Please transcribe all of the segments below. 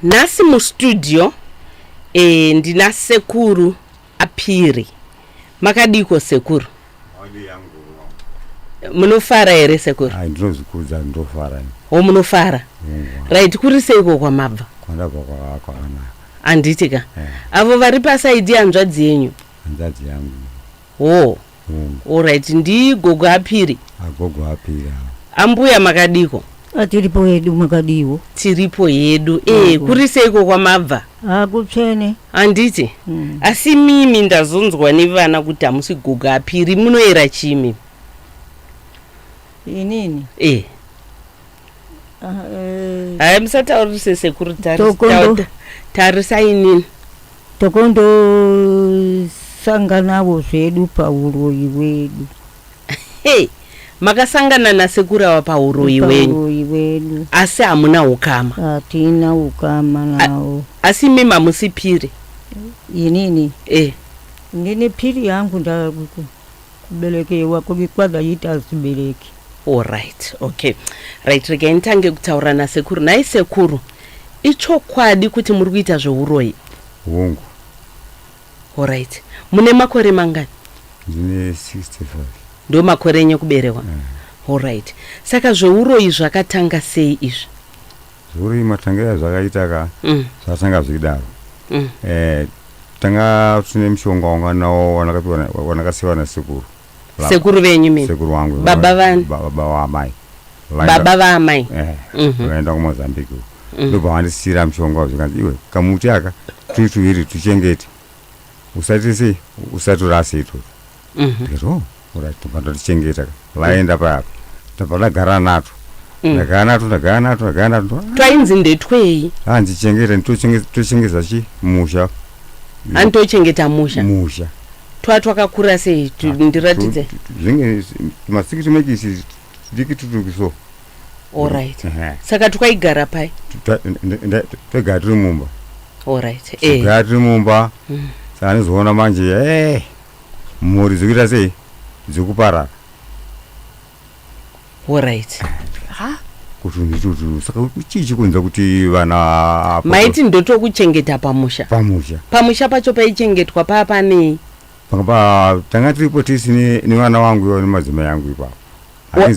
Nhasi mustudio ndina sekuru Apiri. Makadiko sekuru? Munofara here sekuru? Ai, ndinozvikudza, ndinofara. Ho, munofara. Right, kuri seiko kwamabva? Kwandabva kwakanaka. Handiti ka? Avo vari pasaidi hanzvadzi yenyu? Hanzvadzi yangu. Ho. Alright, ndigogo Apiri. Agogo Apiri ava. Ambuya, makadiko? Atiripo hedu, makadiwo? Tiripo hedu. Kuri seiko kwamabva? Akutsvene. Handiti? Asi mimi ndazonzwa nevana kuti hamusi gogo Apiri, munoyera chii? Inini? E. Ah, Hai, musataurise sekuru. Tokondo. Tarisai inini. Tokondosanganawo zvedu pauroyi hwedu. Hei, makasangana nasekuru ava pauroyi hwenyu? Pauroyi hwedu. Asi hamuna ukama? Hatina ukama nawo. Asi imi hamusi Piri? Inini? E. Ndine Piri yangu, nda kuberekewa kwadaita zibereki. Alright, okay, right, regai nditange kutaura nasekuru. Nhai sekuru, ichokwadi kuti muri kuita zveuroyi? Hongu. Alright, mune makore mangani? Ndine 65. Ndo makore enyu ekuberekwa? Alright, saka zveuroyi zvakatanga sei izvi? Zvouri matangira zvakaita ka, zvatanga zvikidaro. Tanga tine mushonga wanga nawo wanakapiwa wanakasiwa nasekuru. Sekuru venyu mimi? Sekuru wangu. Baba vani? Baba waamai. Baba vaamai? Vaenda kuMozambique uko. Ndobva vandisiyira mushonga, zvikanzi, "Iwe, kamuti aka turi tuviri, tuchengete, usati sei, usaturase itoro." Ndikati, "Oh, alright." Tobva ndatichengeta ka. Vaenda payapa, tabva ndagara natwo. Ndagara natwo, ndagara natwo, ndagara natwo. Twainzi ndetwei? Hanzi chengeta, tochengeza chi musha. Anitochengeta musha? Musha. Twa twakakura sei? Ndiratidze. Zvinge tumasiki tumekisi tudiki tutuki so. Alright. Saka twaigara pai? Twagara tiri mumba. Alright. Togara tiri mumba. Saka ndizoona manje mhuri dzikuita sei, dzikuparara. Alright. Kuti nditutu, saka chii chikunza kuti vana Maiti ndotokuchengeta pamusha? Pamusha. Pamusha pacho paichengetwa paa panei? Panga pa tanga tiripo tisi nevana vangu ivo nemadzimai angu ipapo.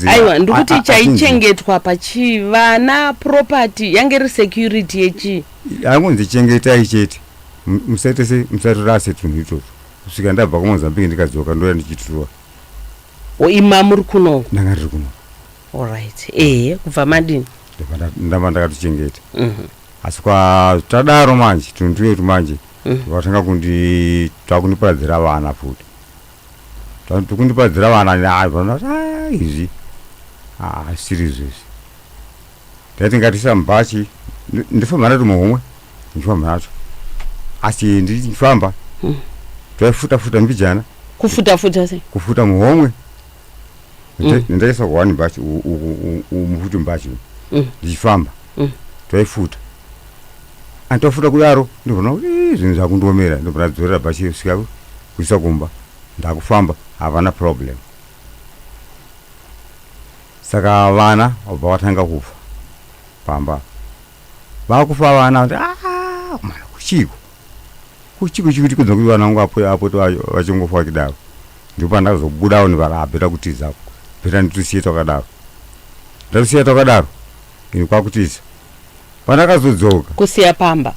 Aiwa, ndikuti chaichengetwa pachivana, property yange iri security yechii? Angonzi chengetai chete, musaite sei, musaturase tunhu itotwo kusvika ndabva kuMozambique, ndikadzoka ndoya ndichitura. O, ima muri kuno? Ndanga ndiri kuno. Alright, ehe, kubva madini? Ndabva ndamba ndakatochengeta. Asi kwa tadaro manje, tunhu tuyetu manje vatanga kundi takundiparadzira vana futi. Tukundipadzira vana, vana izvi asiri izvezvi. Ndaiti ngatisa mubhachi, ndifamba nato muhomwe, ndichifamba nato, asi ndichifamba twaifuta futa mbijana. Kufuta futa sei? Kufuta muhomwe. Ndaisa one bhachi mufuti mubhachi, ndichifamba. Twaifuta, antofuta kudaro, ndibvona kuti, "Ii, zvinhu zvakundiomera." Ndobva ndadzorera bhachi kusvika kuisa kumba, ndakufamba, havana problem. Saka vana vabva vatanga kufa pamba. Vakufa vana kuti, "Ah, mana, kuchiko kuchiko chikuti kunza kuti vana vangu apo apo vachingofa kudaro?" Ndipo pandazobudawo ndikati, "Better kutiza, better nditusiye twakadaro." Ndatusiya twakadaro, ini kwakutiza. Pandakazodzoka Kusiya pamba?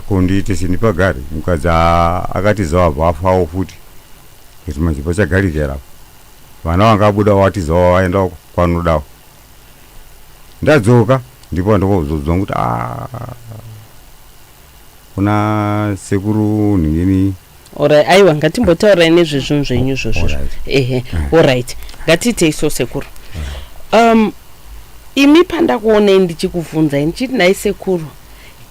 Ko ndiite sendipagare? Mukadzi akatiza, wabva afawo futi. Kuti manje pachagarika here apa? Vana vangabuda, watizawo, waenda kwanodawo. Ndadzoka, ndipo pandakozodzwa kuti, "Ah, kuna sekuru nhingini." Alright, aiwa, ngatimbotaurai nezvezvinhu zvenyu izvozvo. Alright. Ehe, alright, ngatiitei so sekuru. Imi pandakuonei ndichikubvunzai ndichiti, "Nhai sekuru,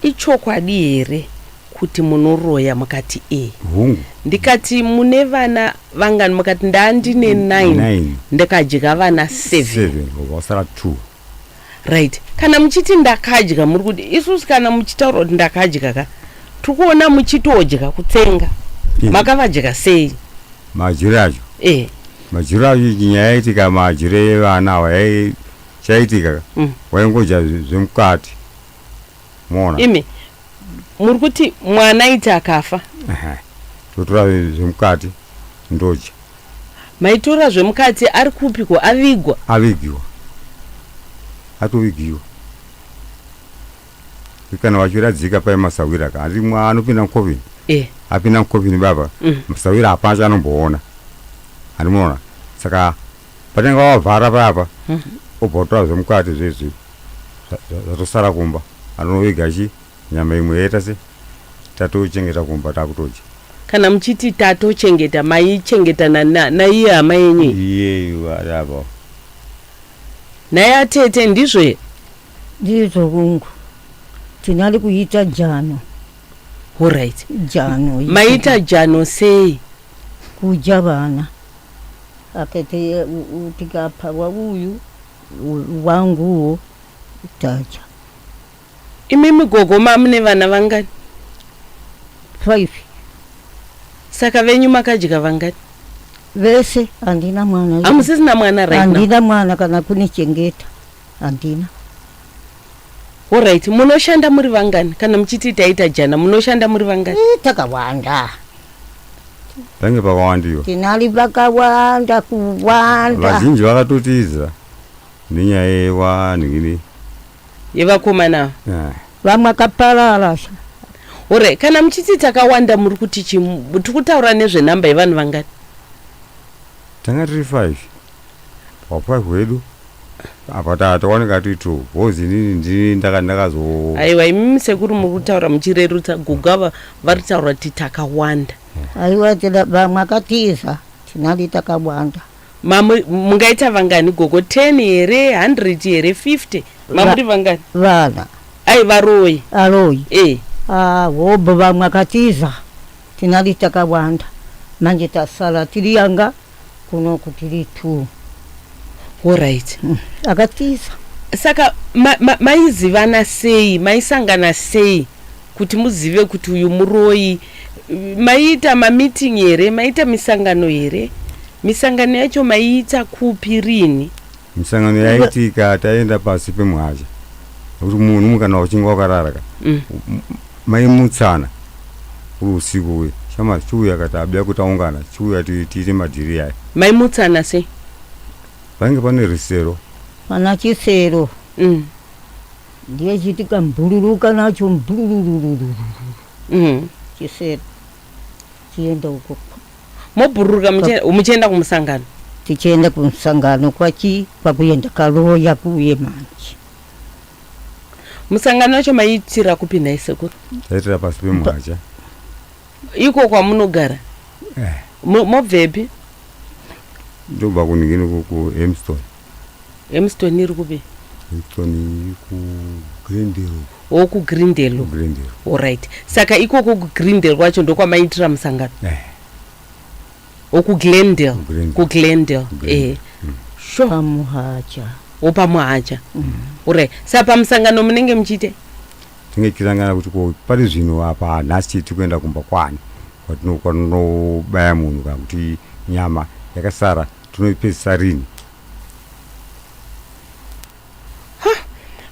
ichokwadi here kuti munoroya?" Mukati, "E." Hungu. Ndikati, "Mune vana vangani?" Mukati, "Ndandine 9." 9. Ndikadya vana 7. 7, wasara 2. Right, kana muchiti ndakadya, muri kuti isusu kana muchitaura kuti ndakadya ka, tiri kuona muchitodya, kutsenga. Makavadya sei? Madyiro acho? E. Madyiro acho, nyaya yaitika madyiro evana ava, chaitika ka, waingodya zvemukati. Moona. Imi muri kuti mwana aiti akafa. Ehe. Totora zvemukati ndodya. Maitora zvemukati ari kupiko avigwa? Avigiwa. Atovigiwa. Kana vachiradzika paye masahwira ka hanti mwa anopinda mucoffin. Eh. Apinda mucoffin baba. Masahwira hapana chaanomboona. Handimuona. Saka patinenge vavavhara paya obva watora zvemukati zvezvi zvatosara kumba anoviga chi nyama imwe yaita se tatochengeta kumba takutodya. Kana muchiti tatochengeta maichengeta naiye hama yenyu iyi? Iye ari apa. Nhai atete ndizvo here? Ndizvo hungu. Tinali kuita jano. Horait. Jano. Maita jano sei? Kudya vana. Akati tikapa wauyu wanguwo tadya. Imimi gogo mamune vana vangani? 5. Saka venyu makadya vangani? Vese handina mwana. Hamusisina mwana right now? Handina mwana kana kunichengeta. Handina. Alright, munoshanda muri vangani? Kana muchiti taita jana, munoshanda muri vangani? Takawanda. Pange pakawandiwa. Tinali vakawanda kuwanda. Vazhinji vakatotiza nenyaya yewanhingini. Yevakomana ava. Vamwe akaparara. Alright, kana muchiti takawanda muri kuti chi tiri kutaura nezvenhamba yevanhu vangani? Tanga tiri 5. Pa 5 wedu apa tawanika tiri 2 because inini ndini ndakazo. Aiwa imimi sekuru muri kutaura muchirerutsa gogo ava vari kutaura kuti takawanda. Aiwa vamwe akatiza tinali takawanda. Mungaita vangani gogo? 10 here, 100 here, 50? Mamuri vangani? Vana. Ai varoyi. Aroyi. Eh. Ah, hobo vamwe akatiza tinali takawanda. Manje tasara tiri yanga kuno kutiri 2. Alright. Akatiza. Saka maizivana sei, maisangana sei kuti muzive kuti uyu muroyi? Maiita mameeting here, maiita misangano here? Misangano yacho maiita kupi rini? Misangano yaiitika taenda pasi pemuhacha. Nekuti munhu kana uchinge wakarara ka. Maimutsana uri usiku uye. Chama chiuya kati abuya kuti aungana, chiuya tiite madhiri aya. Maimutsana sei? Painge pane rusero. Pana chisero. Ndiye chitika mbhururuka nacho mbhururururu. Chisero. Chienda uko. Mobhururuka muchienda kumusangano? Tichienda kumusangano kwachi kwakuenda karoya kuye manje. Musangano wacho maiitira kupi nhai sekuru? Taitira pasi pemuhacha. Iko kwamunogara? Mobvepi? Ndobva kuningini kuHemston. Hemston iri kupi? Hemston iri kuGreendale. Oh, kuGreendale. KuGreendale. Alright. Saka ikoko kuGreendale kwacho ndokwamaiitira musangano? Oh, kuGlendale. KuGlendale. KuGlendale. Sure. Pamuhacha. Wopamuhacha. Alright. Saka pamusangano munenge muchiite? Tinge tichirangana kuti ko pari zvino apa nhasi tiri kuenda kumba kwani kwatinobaya munhu kana kuti nyama yakasara tinoipedzisa rini?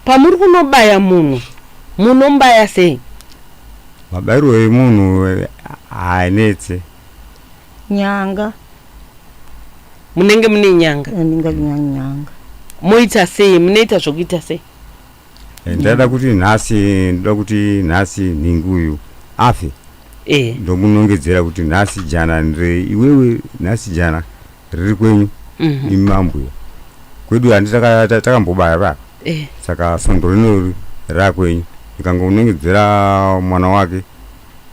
Pamuri kunobaya munhu munombaya sei? Mabayirwo emunhu haanetse. Nyanga. Munenge mune nyanga? Ndinenge ndine nyanga. Moita sei? Munoita zvokuita sei? Ndada kuti nhasi, ndoda kuti nhasi nhingi uyu afe. Ndomunongedzera kuti nhasi jana ndire iwewe, nhasi jana riri kwenyu. Imi mambuya. Kwedu handi takambobaya pa. Saka svondo rino rakwenyu. Ndikangonongedzera mwana wake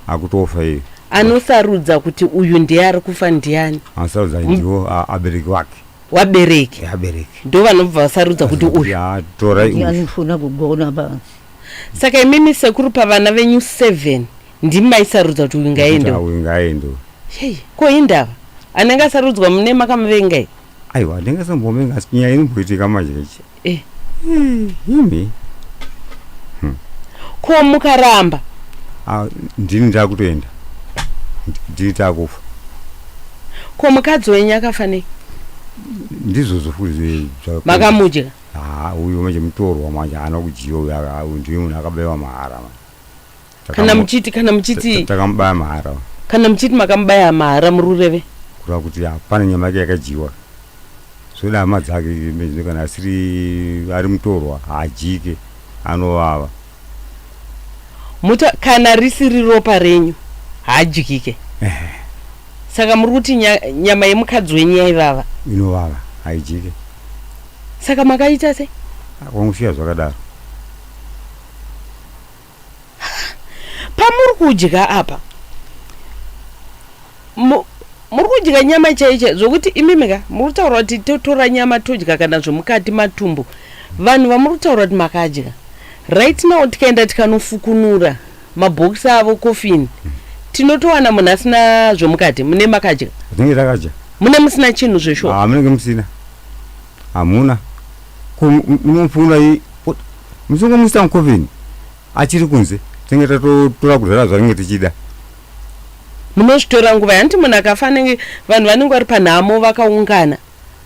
akutofa iye. Anosarudza kuti uyu ndiye ari kufa ndiani? Anosarudza ndiwo abereki wake. Wabereki. Abereki. Ndo vanobva vasarudza kuti uyu. Torai uyu. Anofuna kugona basi. Saka imimi sekuru pavana venyu 7 ndimi maisarudza kuti uyu ngaende. Uyu ngaende. Hey, ko indava? Anenge asarudzwa mune makamuvenga here? Aiwa, ndinge sambomuvenga asi nyaya inomboitika manje ichi. Imi. Ko mukaramba? Ndini ndakutoenda. Ndini takufa. Ko mukadzi wenyu akafa nei? Ndizvozvo futi Makamudya? Ha, uyu manje mutorwa manje haana kudyiwa uyu, uyu ndiye munhu akabaiwa mahara manje. Kana muchiti, kana muchiti Takamubaya mahara. Kana muchiti makamubaya mahara, muri kureve? Kureva kuti hapana nyama yake yakadyiwa. Zvoda hama dzake manje, kana asiri ari mutorwa haadyike, anovava. Muta kana risiri ropa renyu haadyike. Saka muri kuti nyama yemukadzi wenyu yaivava? Inovava, haidyike. Saka makaita sei? Kwangosiya zvakadaro. Pamuri kudya apa, muri kudya nyama chaicho, zvokuti imimi ka muri kutaura kuti totora nyama todya kana zvomukati matumbu. Vanhu vamuri kutaura kuti makadya right now, tikaenda tikanofukunura mabhokisi avo, coffin, tinotowana munhu asina zvomukati. Mune makadya? Tinenge takadya. Mune musina chinhu zveshuwa? Ah, munenge musina, hamuna. Munofunga musongomuisa mucoffin achiri kunze, tinenge tatotora kudhara zvatinenge tichida. Munozvitora nguva hanti munhu akafa anenge, vanhu vanenge vari panhamo vakaungana,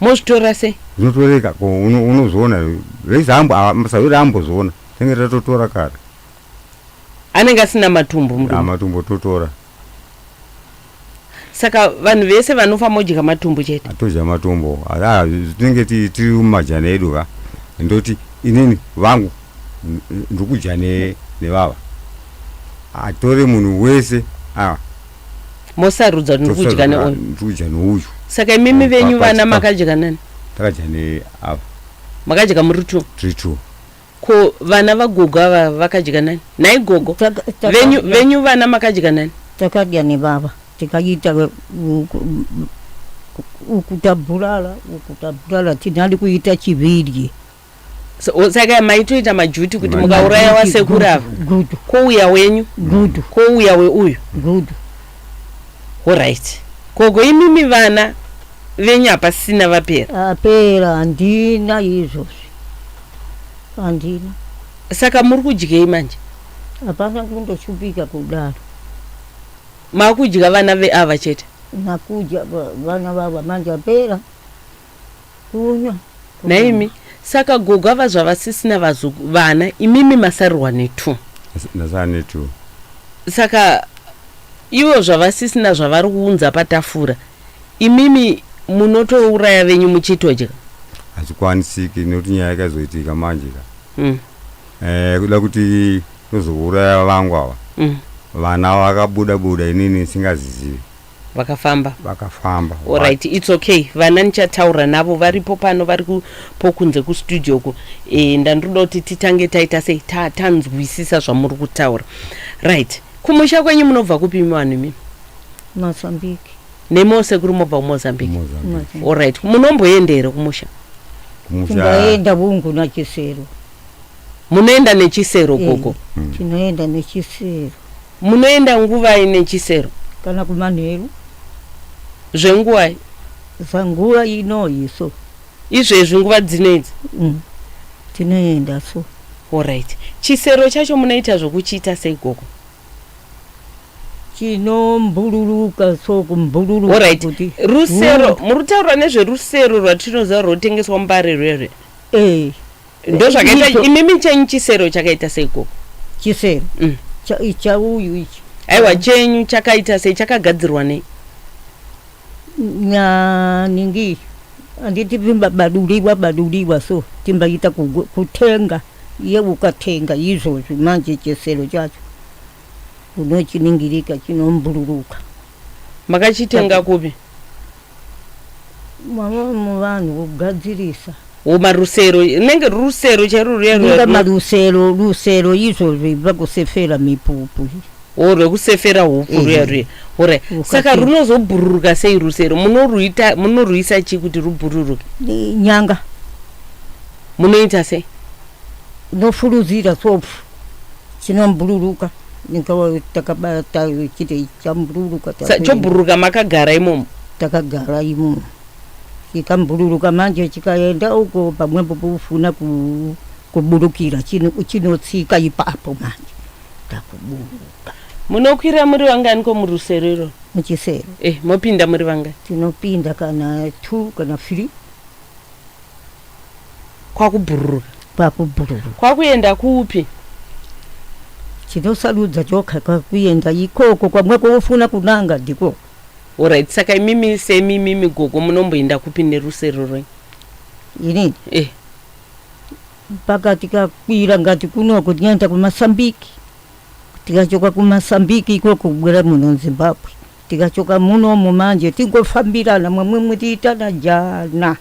mozvitora sei? Zvinotoreka ko unozviona vese masawiri ambozviona, tinenge tatotora kare. Anenge asina matumbu murume? Matumbu totora. Saka vanhu vese vanofa modya matumbu chete? Todya matumbu. Ah, tinenge tiri mumajana edu ka, ndoti inini vangu ndikudya nevava, atore munhu wese, ah. Mosarudza kuti ndikudya neuyu. Ndikudya neuyu. Saka imimi venyu vana makadya nani? Takadya neava. Makadya muri two? Tiri two. Ko vana vagogo ava vakadya nani? Nhai gogo, venyu, venyu vana makadya nani? Takadya nevava, tikaita ukutabhurala ukutabhurala, tinali kuita chiviri. Saka maitoita majuti kuti mukauraya wasekuru ava, Gudu. Kouya wenyu, Gudu. kouya weuyu. Gudu. Alright gogo, imimi vana venyu hapasina, vapera? Apera, handina izvozvi, handina. Saka muri kudyei manje? Hapana, kundoshupika kudaro. Makudya vana veava chete? Nakudya vana vava manje, apera kunywa. Naimi saka gogo ava zvavasisina vana, imimi masarirwa netwo? Ndasara netwo. Saka ivo zvavasisina zvavari kuunza patafura, imimi munotouraya venyu muchitodya? Hazvikwanisiki nekuti nyaya yakazoitika manje ka, kuda kuti tozouraya vangu ava, vana vakabuda buda inini ndisingazizivi. Vakafamba? Vakafamba. Alright, it's okay. Vana nichataura navo, varipo pano, vari kupo kunze kustudio ku. Ndandiroda kuti titange taita sei, tanzwisisa zvamuri kutaura. Right, kumusha kwenyu munobva kupi imi vanhu imimi? Mozambique. Nemose kuri mobva kuMozambique? Mozambique. Alright, munomboenda here kumusha? Kumusha. Tingaenda bungu nachisero. Munoenda nechisero, gogo? Tinoenda nechisero. Munoenda nguvai nechisero? Kana kumanheru. Zvenguvai? Zanguva inoyi so. Izvezvi nguva dzino idzi? Tinoenda so. Alright, chisero chacho munoita zvokuchiita sei, gogo? Chinombuluruka so, kumbuluruka. Alright. Kuti Rusero, muri kutaura nezverusero rwatinoziva rwotengeswa muMbare rwerwe? Eh. Ndo zvakaita? Imimi chenyu chisero chakaita sei, gogo? Chisero? Chauyu ichi. Aiwa, chenyu chakaita sei, chakagadzirwa nei? Nyaningi handiti vimbabaduliwa baduliwa so, timbaita kutenga iye, ukatenga izvozvi manje chisero chacho unochiningirika chinombuluruka. Makachitenga kupi? Mama muvanhu kugadzirisa. O, marusero, rinenge rurusero chairo ruya? Ninga marusero, rusero izvozvi vakusefera mipupu. O, rwekusefera hupfu ruya ruya. Alright, saka runozobhururuka sei rusero? Munoruita, munoruisa chii kuti rubhururuke? Nyanga. Munoita sei? Unofuruzira sopfu, chinombuluruka, ningawa takabata chiti chambuluruka. Chobhururuka makagara imomo? Takagara imomo, chikambuluruka manje, chikaenda uko pamwepo pofuna kuburukira, chinotsika ipapo manje takuburuka. Munokwira muri vangani ko murusero iroro? Muchisero? Eh, mopinda muri vangani? Tinopinda kana two kana three. Kwakubhururuka. Kwakubhururuka. Kwakuenda kupi? Chinosarudza chokha kwakuyenda ikoko kwamwe kofuna kunanga ndikoko. Alright, saka imimi semimimi gogo munomboenda kupi nerusero rwenyu? Inini? Eh. Mpaka tikakwira ngati kunoko tinoenda kumasambiki, tikachoka kumasambiki ikoko kubwera muno Zimbabwe, tikachoka munomu manje tingofambirana mwamwemwe tiitana jana.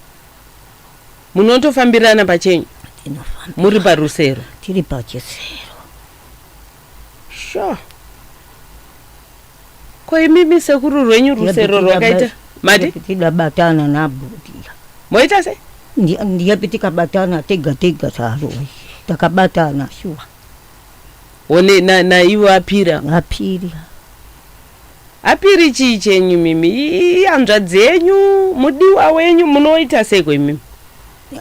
Munotofambirana pachenyu? Tinofamba. Muri parusero? Tiri pachisero. Sure. Ko imimi sekuru rwenyu rusero rwakaita mati? Tidabatana nabhuti. Moita sei? Ndiyapi tikabatana tega tega taroi. Takabatana shuwa. One na naivo apira. Apiri. Apiri chii chenyu mimi? Ihanzvadzi yenyu, mudiwa wenyu munoita seiko imimi?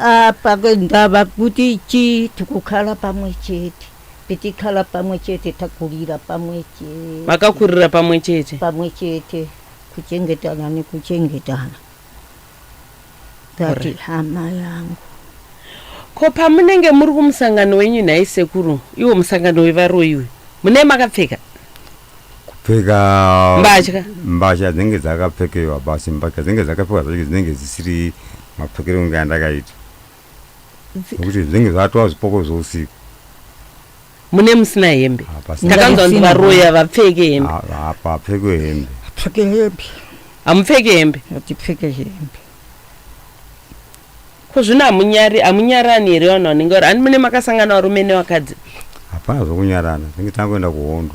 Apa ndava kuti chi tikukhala pamwe chete. Pitikhala pamwe chete takurira pamwe chete. Makakurira pamwe chete. Pamwe chete kuchengetana nekuchengetana. Ngati hama yangu. Ko pamunenge muri kumusangano wenyu nhai sekuru, iwo musangano wevaroyi uyu, mune makapfeka? Kupfeka mbatya. Mbatya dzinenge dzakapfekewa basi, mbatya dzinenge dzakapfekwa dzacho dzinenge dzisiri mapfekero kunge andakaita. Nekuti zvinenge zvatova zvipoko zvousiku. Mune musina hembe. Hapasina. Takanzwa kunzi Musina. varoyi havapfeke hembe. Hapapfekwe hembe. Pfeke hembe. Hamupfeke hembe. Hatipfeke hembe. Ko zvino hamunyari hamunyarani here vanhu vanenge vari handi mune makasangana varume nevakadzi? Hapana zvokunyarana, tinenge tangoenda kuhondo.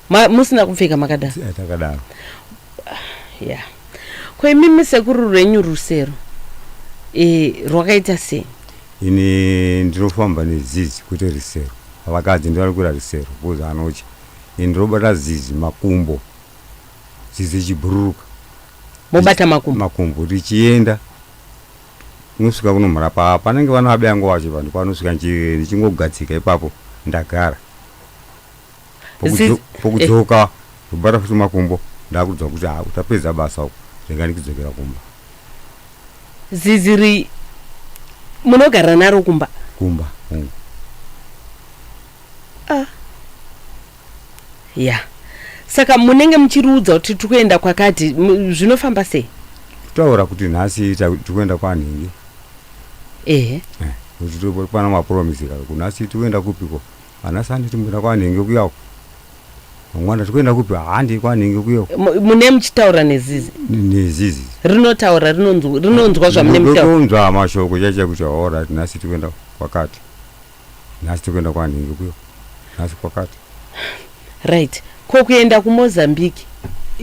Ma, musina kupfeka makadaro? Takadaro. Ya. Ko imimi sekuru rwenyu rusero e, rwakaita sei? Ini ndinofamba nezizi kwete risero. Vakadzi ndivari kuita risero because anotya. Ini ndinobata zizi makumbo. Zizi ichibhururuka. Mobata makumbo? Makumbo richienda. Unosvika kunomhara pa panenge vana vabeyangu vacho vanhu panosvika ndichingogadzika ipapo ndagara. Pokudzoka ndobata futi makumbo ndakudzoka kuti ah utapedza basa uko rega ndichidzokera kumba. Zizi ri munogara naro kumba? Kumba hongu. Ah. Ya. Saka munenge muchiriudza kuti tiri kuenda kwakati zvinofamba sei? Kutaura kuti nhasi tiri kuenda kwanhingi. Ehe. Eh, kuti tiri pana mapromise kare kuti nhasi tiri kuenda kupiko? Anasi handiti mukuenda kwanhingi kuya uko. Mangwana tiri kuenda kupi? Handi kwanhingi kuya uko. Mune muchitaura nezizi? Nezizi. Rinotaura rinonzwa rinonzwa zvamune muchitaura. Ndinotonzwa mashoko chaicho kuti alright nhasi tiri kuenda kwakati. Nhasi tiri kuenda kwanhingi kuya. Nhasi kwakati. Right. Ko kuenda kuMozambique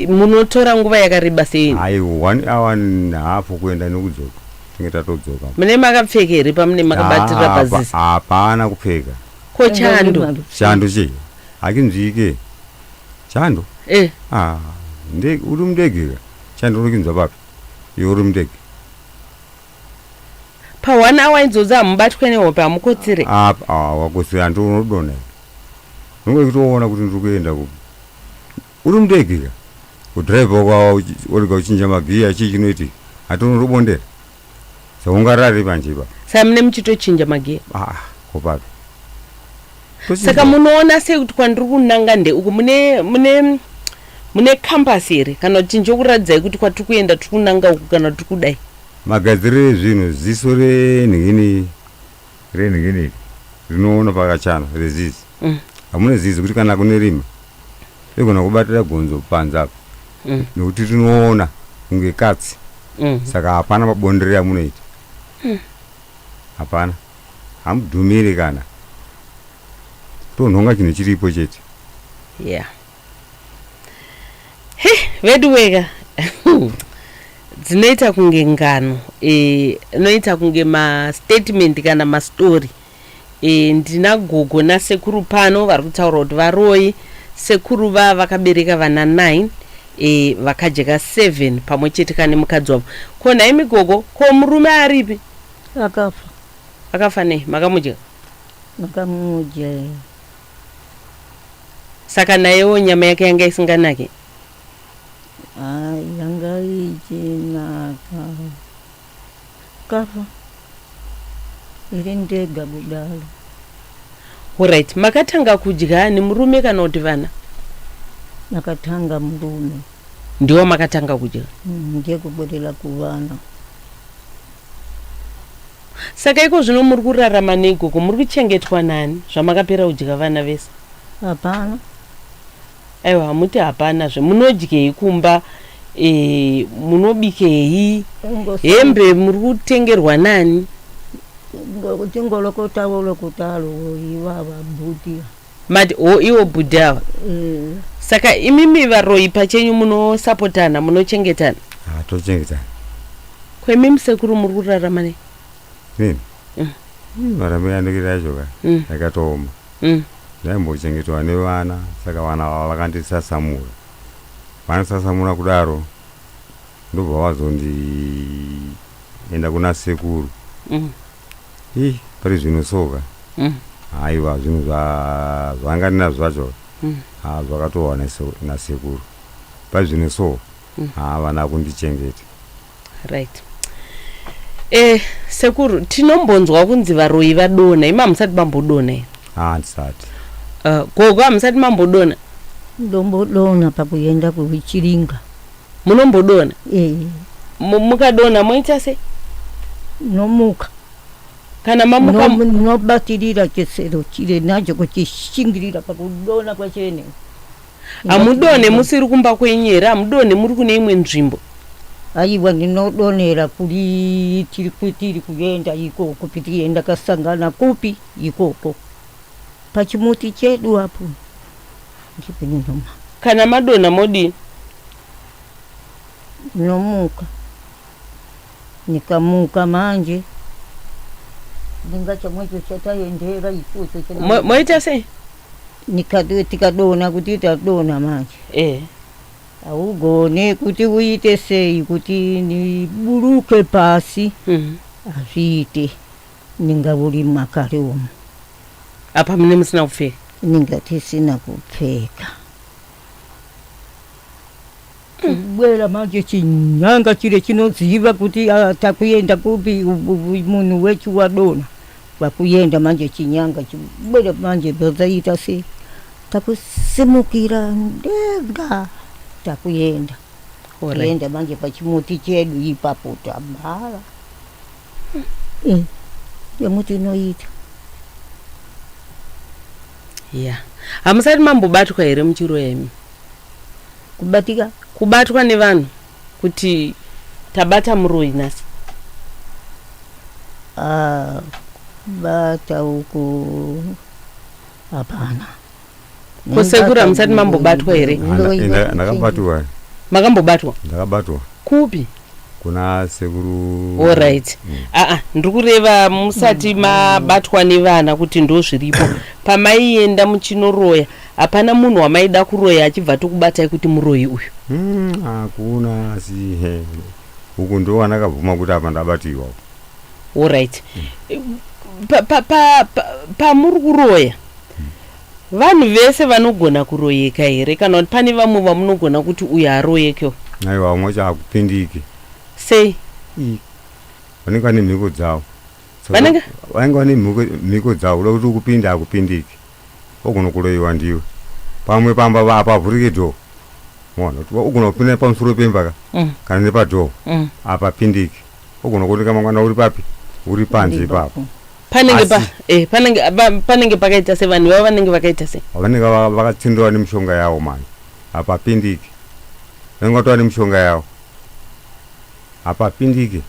munotora nguva yakareba sei? Aiwa 1 hour and half kuenda nekudzoka. Tinge tatodzoka. Mune makapfeka here pamune makabatirira pazisi? Hapana kupfeka. Ko chando? Chando chii? Hakinzwike. Chando? Eh. Ah, nde uri mundege ka? Chando unokinzwa papi? Iwe uri mundege. Pa 1 hour idzodzo hamubatwe nehope hamukotsire? Apa, ah, wakotsira handi unodonha. Unenge uchitoona kuti ndiri kuenda kupi. Uri mundege ka? Kudhiraivha worega kuchinja magiya chii chinoitika? Handi unotobondera. Saka ungarare panje ipapo. Saka mune muchitochinja magiya? Ah, ko papi? Saka munoona sei kuti kwandiri kunanga ndeuku mune mune mune compass here kana kuti njokuratidzai kuti kwatiri kuenda tiri kunanga uku kana kuti kudai? Magadziriro ezvinhu ziso renhingini renhingini iri rinoona pakachana rezizi. Hamuna zizi kuti kana kune rima rigona kubatira gonzo panze apa. Nekuti rinoona kunge katsi. Saka hapana mabondere amunoita. Hapana. Hamudhumire kana. Tonhonga chinhu chiripo chete. Yeah. He, veduweka. Dzinoita kunge ngano, inoita kunge mastatement kana mastori. Ndina gogo nasekuru pano vari kutaura kuti varoyi. Sekuru va vakabereka vana 9 vakadya 7 pamwe chete kane mukadzi wavo. Ko nhaimi gogo, ko murume aripi? Akafa. Akafa nei? Makamudya? Makamudya. Saka nayewo nyama yake yanga isinganake? Yanga ichinaka. Vakafa iri ndega kudalo. Alright, makatanga kudya ani, murume kana kuti vana? Nakatanga murume. Ndiwo makatanga kudya? Ndiye kubwerera kuvana. Saka iko zvino muri kurarama negogo, muri kuchengetwa nani zvamakapera kudya vana vese? Hapana. Aiwa, hamuti hapanazve. Munodyei kumba? Munobikei? Hembe muri kutengerwa nani? Tingolokotavo lokotalo ivava bhuti. Mati o iwo bhudhi ava? Eh. Saka imimi varoyi pachenyu munosapotana, munochengetana? Ah, tochengetana. Kwemimi sekuru muri kurarama nei? Nini? Marambiro andikuita acho ka yakatooma. Ndaimbochengetwa nevana, saka vana ava vakandisasamura. Vandisasamura kudaro, ndobva vazondienda kuna sekuru. Ih, pari zvino soka. Haiwa, zvinhu zvanga ndinazvo zvacho ha zvakatorwa nasekuru. Pari zvino so havana kundichengeta. Right. Sekuru, tinombonzwa kunzi varoyi vadonha. Imi hamusati mambodonha here? Ha, handisati. Gogo, hamusati mambodonha? Ndombodonha pakuenda kuchiringa. Munombodonha? Eh. Mukadonha moita sei? Nomuka. Kana mamuka? Nobatirira chesero chire nacho kuchishingirira pakudonha kwachene. Hamudonhe musiri kumba kwenyu here? Hamudonhe muri kune imwe nzvimbo? Aiwa, ndinodonhera kuri tiri kuenda ikoko, pitienda kasangana kupi ikoko pachimuti chedu apo ndipo ndinoma. Kana madonha modii? Nomuka. Nikamuka manje ndinga chamwecho chataendera ichocho. Moita sei? Tikadona kuti tadona manje haugone kuti uite sei kuti niburuke pasi. Hazviite, ninga uri makare umu. Apa mune musina kupfeka? Ninga tisina kupfeka. Kubwera manje chinyanga chire chinoziva kuti ah, takuenda kupi, munhu wechu wadona, vakuyenda manje chinyanga chibwera manje bvazaita sei, takusimukira ndega, takuyenda. Kuyenda manje pachimuti chedu ipapo tabara. Yemuti inoita. Ya, hamusati mambobatwa here muchiroya imi? Kubatika? Kubatwa nevanhu kuti tabata muroyi nhasi. Ah, kubata uku hapana. Ko sekuru, hamusati mambobatwa here? Ndakabatwa. Makambobatwa? Ndakabatwa. Kupi? Kuna sekuru. Alright. Aa, ndiri kureva musati mabatwa nevana kuti ndo zviripo. Pamaienda muchinoroya, hapana munhu wamaida kuroya achibva tokubatai kuti muroyi uyu? Hakuna, asi he, uku ndo wandakabvuma kuti apa ndabatiwa. Alright. Pamuri kuroya, vanhu vese vanogona kuroyeka here, kana kuti pane vamwe vamunogona kuti uyu haroyekewo? Aiwa, vamwe vacho hakupindiki. Sei? Vanenge vane mhiko dzavo. Vanenge? Vanenge vane mhiko dzavo, kuda kuti ukupinda hakupindiki, ogona kuroyiwa ndiwe. Pamwe pamba hapavhurike dhoo, mona kuti ugona kupinda pamusoro pemba ka kana nepadhoo, hapapindiki. Ogona kuoneka mangwana uri papi, uri panze ipapo. Panenge pa panenge pakaita se vanhu ivavo vanenge vakaita sei? Vanenge vakatsindwa nemishonga yavo manje, hapapindiki. Vanenge vatova nemishonga yavo, hapapindiki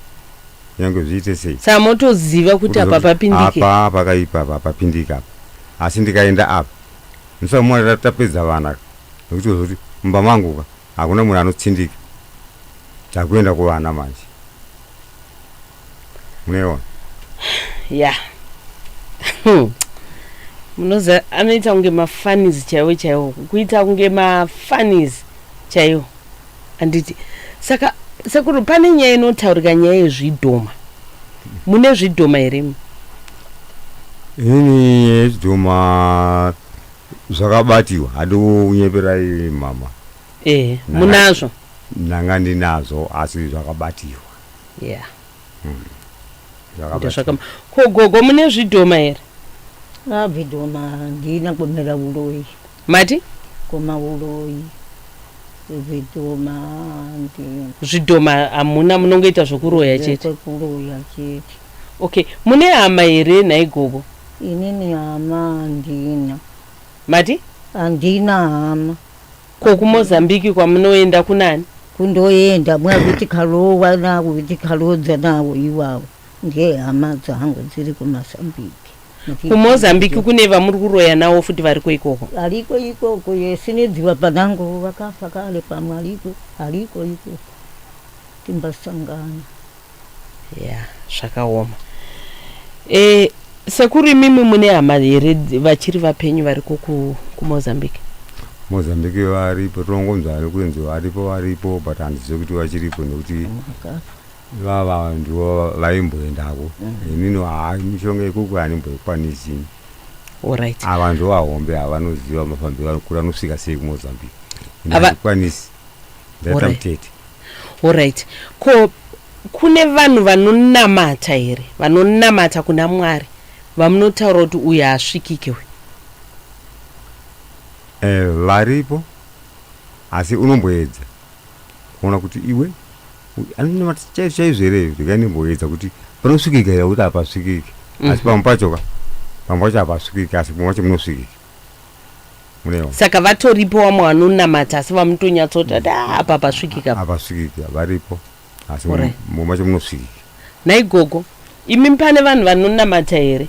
nyange zviite sei. Saka motoziva kuti apa papindike. Apa pakaipa, apa hapapindiki apa, asi ndikaenda apa ndisamona tapedza vana ka, nekuti kuti mumba mangu ka hakuna munhu anotsindika. Takuenda kuvana manje, munoiona. Ya, munoziva anoita kunge mafunnies chaiwo chaiwo, kuita kunge mafunnies chaiwo, handiti? Saka sekuru, pane nyaya inotaurika, nyaya yezvidhoma. Mune zvidhoma here imi? Ini yezvidhoma zvakabatiwa, hadi kunyeperai mama. Munazvo? Ndanga ndinazvo, asi zvakabatiwa. Zvakama ko gogo mune zvidhoma here? Ah, zvidhoma handina kumera uroyi. Mati? Koma uroyi. Zvidhoma handina. Zvidhoma hamuna munongoita zvokuroya chete. Kuroya chete. Okay, mune hama here nhai gogo? Inini hama handina. Mati? Handina hama. Ko kuMozambique kwamunoenda kunani? Kundoenda mwakuti kalowa nawo kuti kalodza nawo iwawo ndiye hama dzangu dziri kuMozambique. KuMozambique kune vamuri kuroya nawo futi variko ikoko? Ariko ikoko yesinidziwa panango vakafa kare pamwe ariko ariko ikoko timbasangana. Ya zvakaoma. E, sekuru imimi mune hama here vachiri vapenyu variko kuMozambique? Mozambique varipo, tinongonzwa ari kunzi varipo varipo but handizivi kuti vachiripo nekuti vava ndivo vaimboendako. Inini haa mishonga ikoko handimboikwanisi ini. Alright. Ava ndivo vahombe ava vanoziva mafambiro kuti anosvika sei kuMozambique. Ini Ava- handikwanisi. Ndaita Alright. mutete. Alright. Ko kune vanhu vanonamata here vanonamata kuna Mwari vamunotaura kuti uyu haasvikike uyu? Eh, varipo asi unomboedza kuona kuti iwe anonamata chaizvo chaizvo here regai ndimboedza kuti panosvikika here kuti hapasvikiki asi pamwe pacho ka pamwe pacho hapasvikiki asi pamwe pacho munosvikika munewa Saka vatoripo vamwe vanonamata asi vamutonyatsoti ati "Ah, apa pasvikika. Hapasvikiki varipo asi Alright. mumwe macho munosvikika. Nhai gogo, imi pane vanhu vanonamata here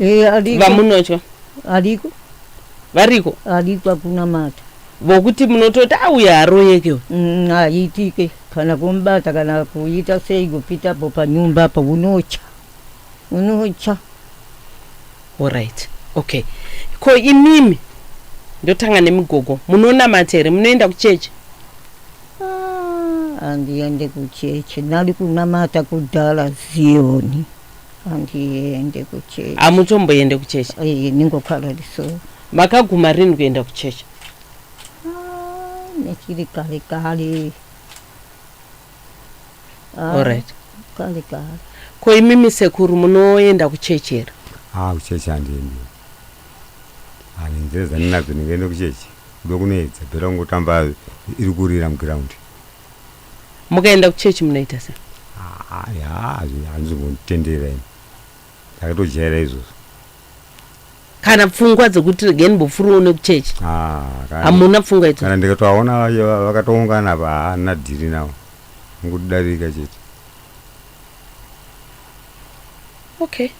Eh, ariko. vamunotya? Ariko. Variko? Ariko akunamata. Vokuti munototi auya haroyeke uyu. Haitike kana kumubata kana kuita sei kupitapo panyumba apo unocha unocha. Alright. Okay. Ko imimi ndotanga nemigogo munonamata here munoenda kuchechi? Ah, handiende kuchechi ndali kunamata kudhala Ziyoni handiende kuchechi. Hamutomboende kuchechi? Eh, ningokhala liso. Makaguma rini kuenda kuchechi? Ah, nechiri kale kale. Ah, Alright. Kale kale. Ko imimi sekuru munoenda kuchechi here? Ah, kuchechi handiendi hani nzira dzandinadzo ndingaende kuchechi kuda kunoedza bhera kungotamba iri kurira mugiraundi. Mukaenda kuchechi munoita sei? Ya handizombonditendera ini ndakatojaira izvozvo. Kana pfungwa dzekuti regai ndimbopfuurawo nekuchechi Ah, hamuna pfungwa idzo? Kana ndikatovaona vakatoungana apa handina dhiri navo ngokudarika chete. Okay,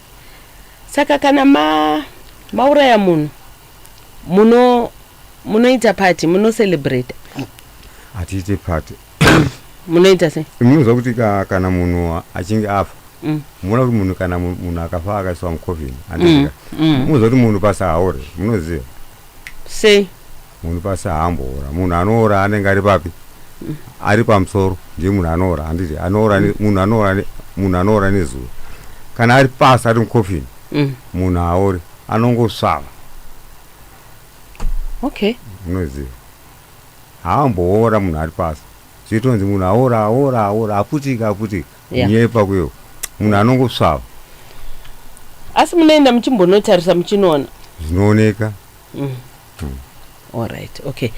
saka kana ma mauraya munhu muno munoita party munocelebrate? Hatiite party. Munoita sei? Munoziva kuti kana munhu achinge afa muona kuti munhu kana munhu akafa akaiswa mucoffin handika munoziva kuti munhu pasi haore munoziva? Sei? Munhu pasi haamboora. Munhu anoora anenge ari papi? Ari pamusoro ndiye munhu anoora handiti anoora munhu anoora munhu anoora nezuva. Kana ari pasi ari mucoffin munhu haori anongosvava. Okay. Munoziva haamboora munhu ari pasi. Zvitonzi munhu aora aora aora aputika aputika. Nyepa kuyo munhu anongosvava. Asi munoenda muchimbonotarisa muchinoona? Zvinooneka. Alright, okay.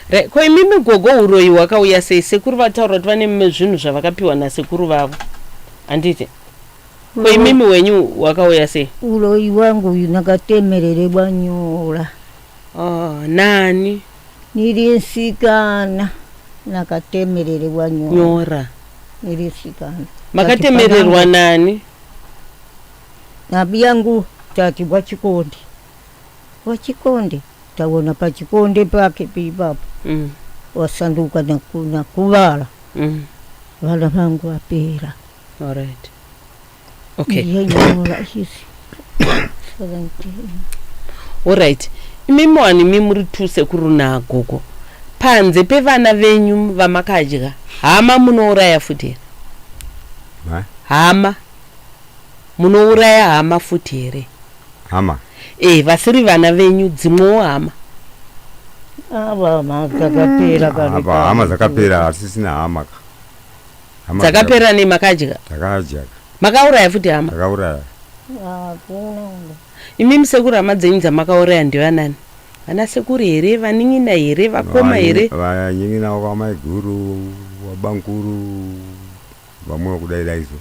Right. Ko imimi gogo uroyi hwakauya sei? Sekuru vataura kuti vane zvinhu zvavakapiwa nasekuru vavo handiti? Ko imimi wenyu hwakauya sei? Uroyi wangu uyu nakatemererwa nyora. Oh, nani? Niri nsikana nakatemererwa nyora. Nyora. Niri nsikana. Makatemererwa nani? Nabi yangu tati wachikonde wachikonde taona pachikonde pake pipapo wasanduka nakuvala vana vangu vapera. Alright, okay. Iye nyora izi 17. Alright, imimi wani imi muri two sekuru nagogo panze pevana venyu vamakadya hama munouraya futi here? Ma? Hama munouraya hama futi here? Hama? E, vasiri vana venyu dzimwewo hama. Ava hama dzakapera kare. Apa hama dzakapera hatisisina hama ka. Hama Dzakapera nei makadya? Takadya. Makauraya futi hama? Takauraya. Hakuna. Imimi sekuru, hama dzenyu dzamakauraya ndivanani? Vana sekuru here, vanin'ina here, vakoma here? Vanyin'ina kwamaiguru, wabankuru, vamwe kudai daiso.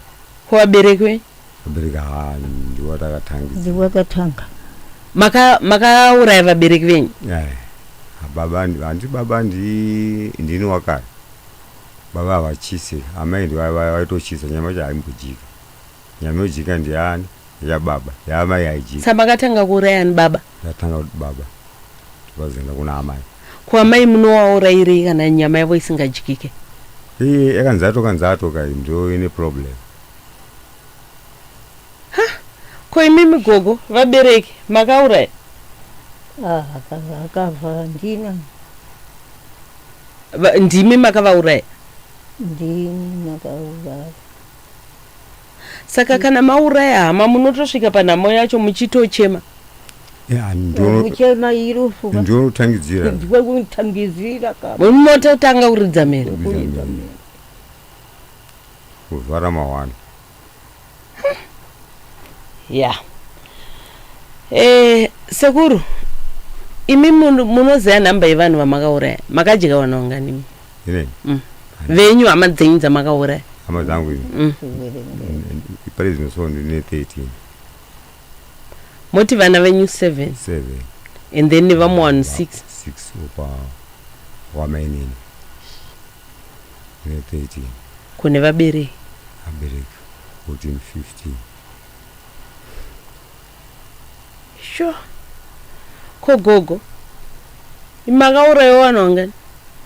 Kuvabereki venyu? Vabereki ha, ndiwo takatangisa. Ndiwakatanga. Makauraya vabereki venyu? Eh, baba handi baba ndini wakare. Baba havachise, amai ndi vaitochisa nyama yacho haimbojika. Nyama yojika ndiyani? Yababa, yaamai haijika. Sa makatanga kuuraya ni baba? Ndatanga kuti baba, tikazoenda kuna amai. Kuamai munowaurayirei kana nyama yavo isingadyike? Iye yakanzi atoka ndo ine problem. Ko imimi gogo, vabereki makauraya? Ah, akafa ndina. Ndimi makavauraya? Ndini nakauraya. Saka kana mauraya hama, munotosvika panhamo yacho muchitochema? Ya, Kuchema irufu. ndionotangidzira. Ndiwe kunitangizira ka. Munototanga kuridza mhere? Kuridza mhere. Kuvhara mawana. Ya, sekuru, imi munoziva nhamba yevanhu vamakauraya? Makadya vanhu vanganimi? Ine? Venyu, hama dzenyu dzamakauraya. Hama dzangu ini? Mm. Pari zvino so ndine 13. Moti vana venyu 7? 7. And then nevamwe vanhu 6? 6 upa wamainini, ndine 13. Kune vabereki? Abereki 14, 15. Sure. Ko gogo, makaurayiwa vanhu vangani?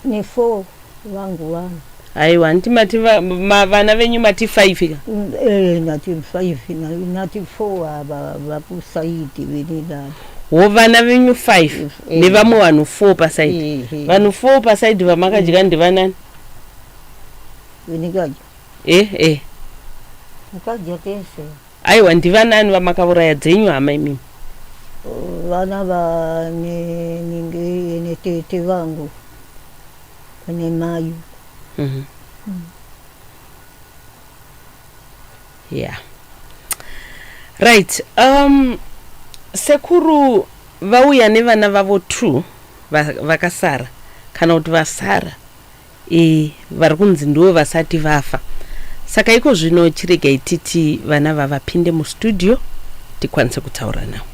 Ne four vangu vana. Aiwa, handiti mati vana venyu mati 5 ka? Eh, nati five, nati four ava vakusaidi venilava. Wo vana venyu 5 nevamwe vanhu 4 pasaidi. Vanhu 4 pasaidi vamakadya ndivanani? Venikadya? Eh. Akadya tese. Aiwa, ndivanani vamakauraya, dzenyu hama imimi? Vana vane ninge netete vangu vane mayu. Yeah, right. Sekuru vauya nevana vavo 2 vakasara, kana kuti vasara vari kunzi ndivo vasati vafa. Saka iko zvino chiregai titi vana vavapinde mustudio tikwanise kutaura navo.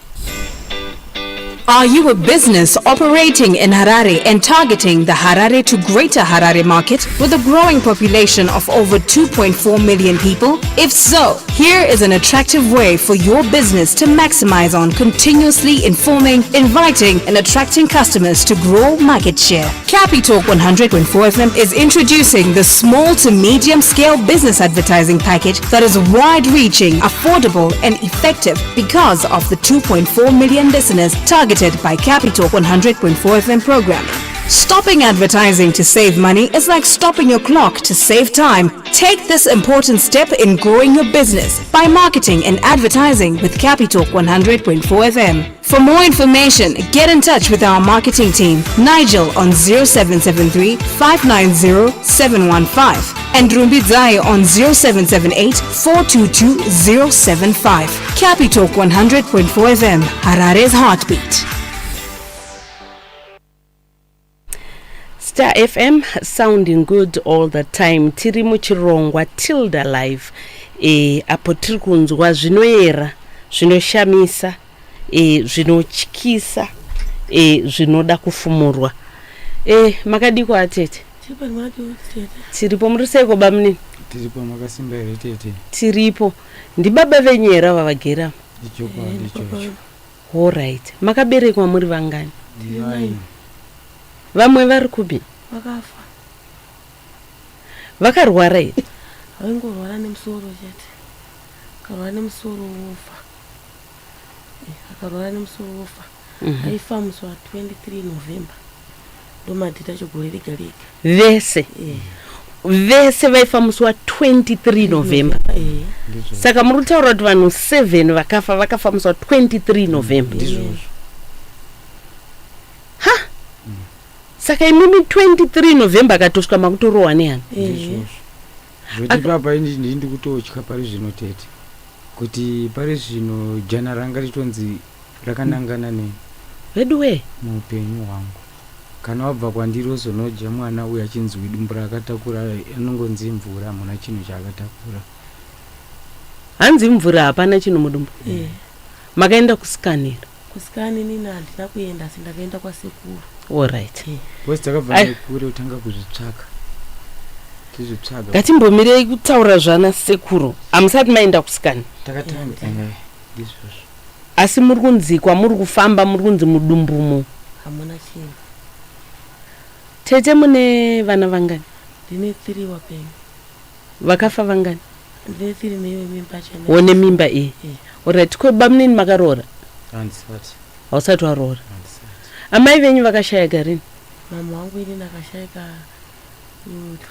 Are you a business operating in Harare and targeting the Harare to Greater Harare market with a growing population of over 2.4 million people? If so, here is an attractive way for your business to maximize on continuously informing, inviting, and attracting customers to grow market share. Capitalk 100.4 FM is introducing the small to medium scale business advertising package that is wide reaching, affordable, and effective because of the 2.4 million listeners targeted by Capital 100.4 FM programming. Stopping advertising to save money is like stopping your clock to save time. Take this important step in growing your business by marketing and advertising with Capitalk 100.4 FM. For more information, get in touch with our marketing team, Nigel on 0773 590 715 and Rumbidzai on 0778 422 075. Capitalk 100.4 FM, Harare's heartbeat. Star FM, sounding good all the time. Tiri muchirongwa Tilda Live, apo tiri kunzwa zvinoyera, zvinoshamisa, zvinotyisa, zvinoda kufumurwa. Makadiko atete? Tiripo. Muri seiko, bamunini? Tiripo, makasimba here, tete? Tiripo. Ndibaba venyu here ava vagera? Ichokwadi ichocho. Alright. Makaberekwa muri vangani? Ndinai. Vamwe vari kupi? Vakafa. Vakarwara here? Vaingorwara nemusoro chete. Akarwara nemusoro wofa. Akarwara nemusoro wofa. Aifa musi wa23 November, ndo madhiti acho gore rega rega. Vese? Vese vaifa musi wa23 November? Eh. Ndizvo. Saka muri kutaura kuti vanhu 7 vakafa, vakafa musi wa23 November? Ndizvozvo. Saka imimi 23 November akatosvika makutorohwa nehana? Eh. Ndizvozvo. Zvoti papa ini ndini ndikutotya pari zvino tete, kuti pari zvino jana ranga ritonzi rakanangana neni Veduwe. muupenyu hwangu. Kana wabva kwandiri wozonodya mwana uyu achinzi dumbu raakatakura anongonzi mvura, hamuna chinhu chaakatakura. Hanzi mvura, hapana chinhu mudumbu. Eh. Makaenda kuscan here? Kuscan inini handina kuenda, asi ndakaenda kwasekuru. Allright. Because takabva Ai. nekure kutanga kuzvitsvaka, tizvitsvaga. Ngatimbomirei kutaura zvana sekuru. Hamusati maenda kuscan? Takatanga, ndizvozvo. Asi muri kunzikwa, muri kufamba, muri kunzi mudumbumo hamuna chinhu. Tete, mune vana vangani? Ndine three wapenyu. Vakafa vangani? Ndine three neiwe mimba chena. Wone mimba iyi? Eh. Alright, ko bamunini, makaroora? Handisati. Hausati waroora? Handisati. Amai venyu vakashaya garini? Mama wangu inini akashaika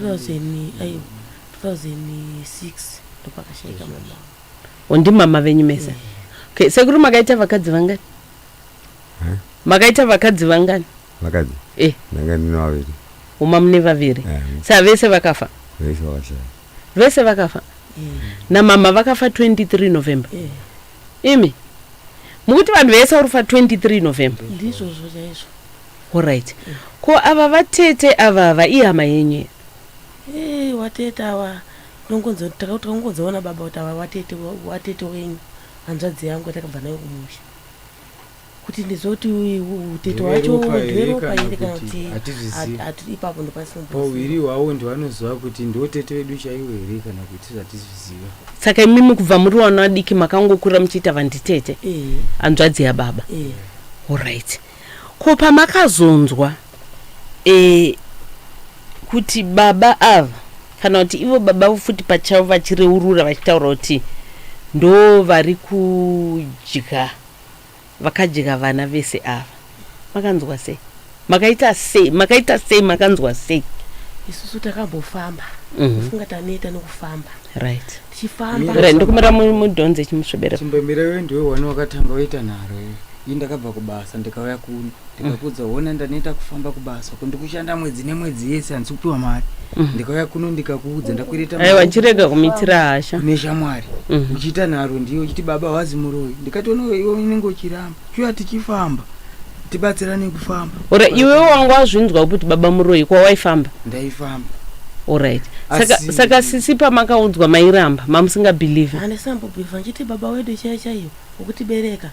2000, aiwa, 2006 ndopakashaika mama wangu. Ndimama venyu mese? Okay. Sekuru, makaita vakadzi vangani? Eh? Makaita vakadzi vangani? Vakadzi? Eh. Ndanga ndine vaviri. Uma mune vaviri? Eh. Sa vese vakafa? Vese vakashaya. Vese vakafa? Eh. Namama vakafa 23 November? Eh. Imi mukuti vanhu vese vari kufa 23 November? Ndizvozvo chaizvo. Allright, ko ava vatete ava ihama yenyu here? Eh, watete ava takangonzoona baba kuti ava watete, watete wenyu, hanzvadzi yangu takabva nayo kumusha, kuti ndizoti utete wacho Ndeveropa here ndeweropa kana here kana kuti kuti hatizvizivi. Ipapo ndopasina. Pauviri hwavo ndivanoziva kuti ndo tete vedu chaivo here kana kuti zvatizviziva. Saka imimi kubva muri vana vadiki makangokura muchiita vanditete? Eh. Hanzvadzi yababa? Eh. Allright, ko pamakazonzwa kuti baba ava, kana kuti ivo baba futi pachavo vachireurura vachitaura kuti ndo vari kudya, vakadya vana vese ava, makanzwa sei? Makaita sei? Makaita sei? Makanzwa sei? Isusu takambofamba. Kufunga taneta nekufamba. Tichifamba. Right, ndokumira mudhonze chimusvebera. Chimbomira iwe, ndiwe wani wakatanga waita nharo iwe. Ii, ndakabva kubasa ndikauya kuno, ndikakudza, hona ndaneta kufamba kubasa ko, ndikushanda mwedzi nemwedzi yese handisi kupiwa mari. Ndikauya kuno ndikakuudza ndakwereta Aiwa, mari chirega kumitira hasha. kune shamwari. Uchiita nharo ndiyo uchiti baba wazi muroyi, ndikatoona iwe unenge uchiramba, chiuya tichifamba tibatsirane kufamba. Ora, iwe wanga wazvinzwa kuti baba muroyi kwawaifamba? Ndaifamba. Allright, saka Asi- saka sisi pamakaudzwa mairamba, mamusingabhilivhi? Handisambobhivha nchiti baba wedu chaiyo chaiyo wokutibereka,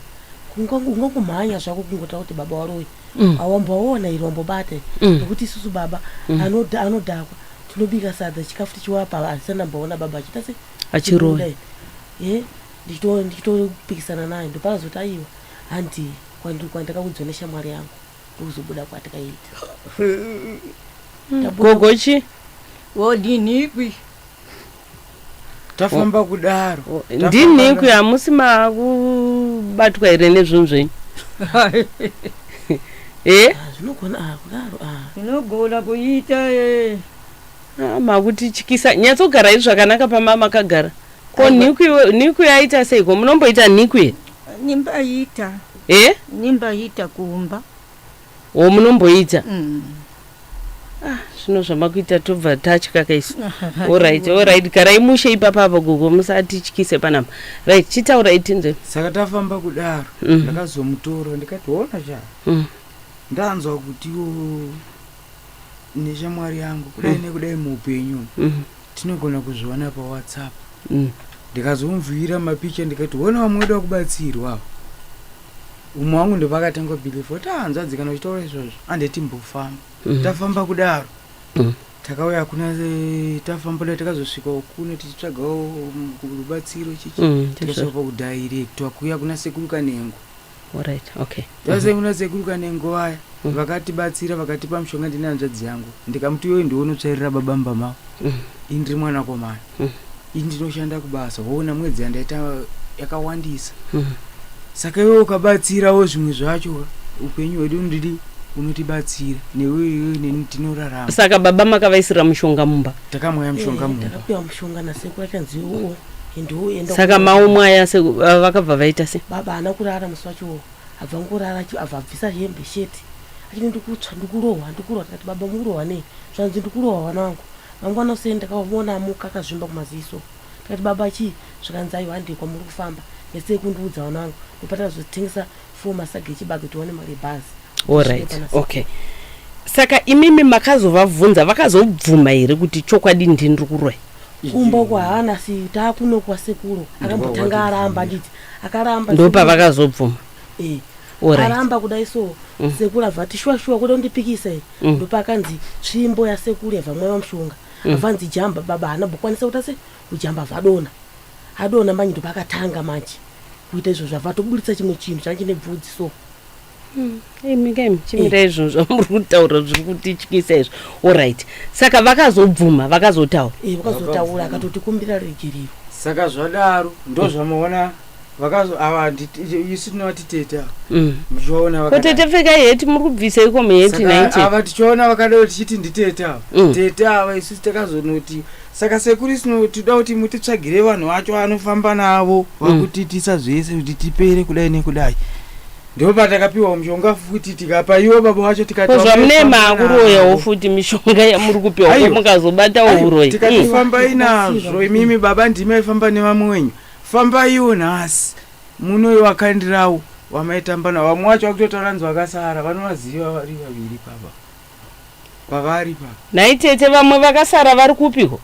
ungangomhanya zvako kungotaura kuti baba waroyi, awamboona iri wambobata, nekuti isusu baba anodhakwa, tinobika sadza, chikafu tichiwapa, handisandamboona baba achiita se Achiroya. E, ndichitopikisana naye, ndopakazoti aiwa, handi kwandakaudzwa neshamwari yangu, ndokuzobuda kwatakaita. Tabuda. Gogochi? Wodinhikwi. Tafamba kudaro. Ndinhikwi, hamusi makubatwa here nezvinhu zvenyu e? Ah, zvinogona kudaro. Unogona kuita Ah, makutityisa. Nyatsogarai zvakanaka pama makagara. Ko nhikwi, nhikwi yaita seiko? Munomboita nhikwi here? Nimbaita. E? Nimbaita kumba. O, munomboita? Mm. Zvino zvamakuita tobva tatya kaisu. Allright, allright, garai mushe ipapapo gogo, musatityise panapa. Right, chitaurai tinzwe. Saka tafamba kudaro, ndakazomutora ndikati, hona cha, ndanzwa kutiwo neshamwari yangu kudai nekudai muupenyu, tinogona kuzviwana paWhatsApp. Ndikazomuvhira mapicha, ndikati, hona vamwe vedu vakubatsirwa ava. Umwe wangu ndopakatanga kubhilivha kuti hanzvadzi kana uchitaura izvozvo, handetimbofamba. Tafamba kudaro, takauya kuna tafamba kudai, takazosvikawo kuno tichitsvagawo rubatsiro chichi, tikasvika pakudirectwa kuya kuna sekuru Kanengo. Allright, okay. Tase kuna sekuru Kanengo vaya, vakatibatsira, vakatipa mushonga. Ndine hanzvadzi yangu, ndikamuti, iwewe ndiwe unotsvairira baba mumba mavo, ini ndiri mwanakomana, ini ndinoshanda kubasa, woona mwedzi yandaita yakawandisa, saka iwe ukabatsirawo zvimwe zvacho, upenyu hwedu ndidi unotibatsira, newe iwe neni tinorarama. Saka baba makavaisira mushonga mumba? Takamwaya mushonga Eh, mumba. Takapiwa mushonga nasekuru, achanzi iwowo endiwo Saka maumwe aya vakabva vaita sei? Baba haana kurara musi wacho, abva ngorara, abva abvisa hembe, sheti, achiti, ndikutsva, ndikurohwa, ndikurohwa. Tikati, baba mukurohwa nei? Zvanzi, ndikurohwa vana vangu. Mangwana useni ndakaona amuka akazvimba kumaziso. Ndikati baba chii? Zvikanzi aiwa handei kwamuri kufamba. Nesei kundiudza vana vangu. Ndopatazotengesa 4 masaga echibage kuti tiwane mari yebhazi. Alright, okay. Saka imimi makazovabvunza vakazobvuma here kuti chokwadi ndini ndiri kuroya? Kumba uko haana asi taakuno kwasekuru akambotanga aramba nditi akaramba Ndopavakazobvuma. Eh. Alright. Aramba kudai so sekuru abva ati shuwa shuwa kuda kundipikisa here ndopakanzi tsvimbo yasekuru yabva mwaiwa mushonga abva anzi jamba baba haana bokwanisa kuita se kujamba abva adonha adonha manje ndopakatanga manje kuita izvozvo abva atoburitsa chimwe chinhu changa chine bvudzi so. Imi kaimi chimirai izvo zvamuri kutaura zviri kutityisa izvo. Alright. Saka vakazobvuma vakazotaura. Eh, vakazotaura akatotikumbira regerero. Saka zvadaro ndozvamaona vakazo ava isu tinovati tete ava muchivaona Ko vakadai. tete pfekai heti muri kubvisa iko muheti Saka naite. ava tichiona vakadaro tichiti nditete ava tete ava isusu takazonoti saka sekuru isuno tinoda kuti mutitsvagire vanhu vacho vanofamba navo vakutiitisa zvese kuti tipere kudai nekudai ndipo patakapiwa mushonga futi tikapa iwo baba vacho tikati Ko zvamune vamufamba maakuroyawo navo. futi mishonga yamuri kupiwa ko Aiwa. mukazobatawo Aiwa, uroyi. tikati fambai nazvo imimi baba ndimi aifamba nevamwe wenyu fambaiwo nhasi munoyo wakandirawo wamaitamba navo vamwe vacho vakutotaura nzi vakasara vanovaziva vari vaviri papa pavari papa. Nhai tete vamwe vakasara vari kupiko?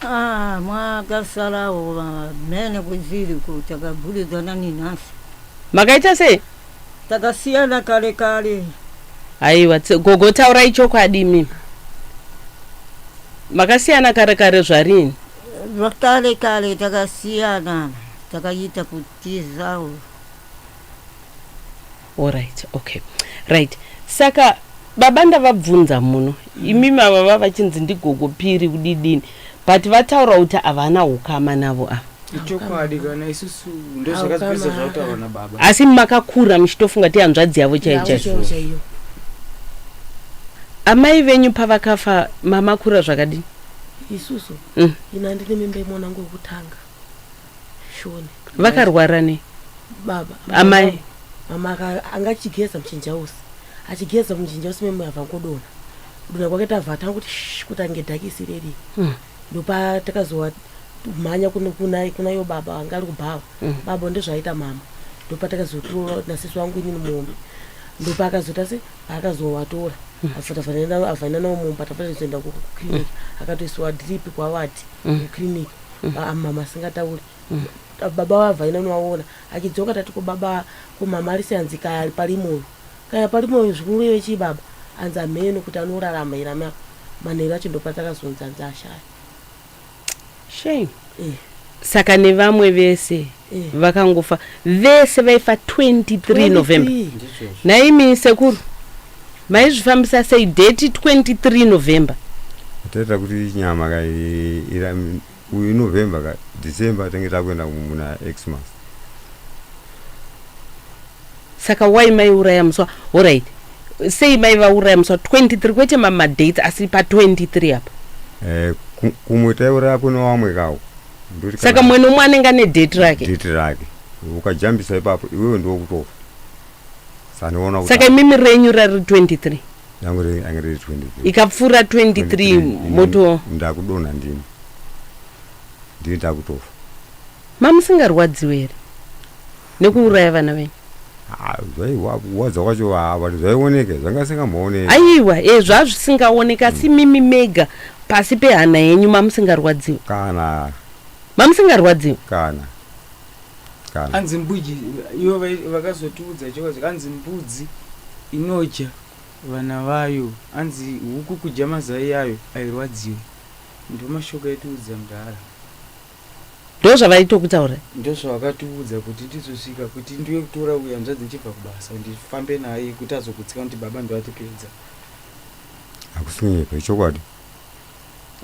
Ah, mwakasarawo vamene kuziri ku takaburidzana ninhasi. Makaita sei? Takasiyana kare kare. Aiwa gogo taurai chokwadi imimi. Makasiyana kare kare zvarini? Zvakare kare takasiyana takaita kutizawo. Alright, okay. Right. Saka baba ndavabvunza muno. Imimi ava vava vachinzi ndigogo Piri kudidini. But vataura kuti havana ukama navo ava. Ichokwadi kana isusu ndozvakazopedzisa zvakutaurwa nababa. Asi makakura muchitofunga ti hanzvadzi yavo chaiyo chaiyo. Chaiyo chaiyo. Amai venyu pavakafa mamakura zvakadini? Isusu ina ndine mimba yemwana wangu wekutanga Shoni. Vakarwara nei? Baba. Amai. Mama anga achigeza muchinjausi. Achigeza muchinjausi memo yabva ngodona. Kudonha kwake tabva tanga kuti shh kuti ange dhakisi reri. Ndopa takazowa mhanya kuna iyo baba anga ari kubhawa. Baba ndozvaita mama. Ndopa takazotora nasisi wangu inini muhombe. Ndopa akazoita se paakazowatora. Avhaina nawo mumba tafana kuzoenda kuclinic. Akatoisiwa drip kwawati kuclinic. Mama asingatauri. Baba vavhaina unovaona achidzoka tati ko baba ko mama ari sei anzi kaya ari parimoyo kaya parimoyo zvikureve chii baba anzi amheno kuti anorarama here amai manheru acho ndopatakazonzi anzi ashaya. Shame. Eh. Saka nevamwe vese vakangofa vese vaifa 23 November. 23. Naimi sekuru maizvifambisa sei date 23 November? Taita kuti nyama ka uyu November ka December tenge takuenda muna Xmas. Saka why maiuraya musi wa alright sei maivauraya musi wa 23 kwete mamadates asi pa 23 apa? Kumwe taiuraya kune vamwe kawo. Ndoti Saka kana mumwe nomwe anenge ane date rake. Date rake. Ukajambisa ipapo iwewe ndiwo kutofa. Saka kuti Saka imimi renyu rari 23. Yangu riri 23. Ikapfuura 23 moto ndakudonha ndini. Ndini ndakutofa. Mamusingarwadziwe here nekuuraya vana venyu? Zvairwadza kwacho but zvaioneka zvanga singambooneki. Aiwa, zvazvisingaoneka asi mimi mega pasi pehana yenyu mamusingarwadziwe. Kana. Mamusingarwadziwe. Kana. Kana. Anzi mbudzi ivo vakazotiudza chokwadi anzi mbudzi inodya vana vayo anzi huku kudya mazai ayo airwadziwe. Ndo mashoko aitiudza mudhara. Ndo zvavaitokutaura? Ndo zvavakatiudza kuti tizosvika kuti ndiwe kutora uya hanzvadzi ndichibva kubasa ndifambe naye kuti azokutsika kuti baba ndovatipedza. Hakusi kunyepa ichokwadi.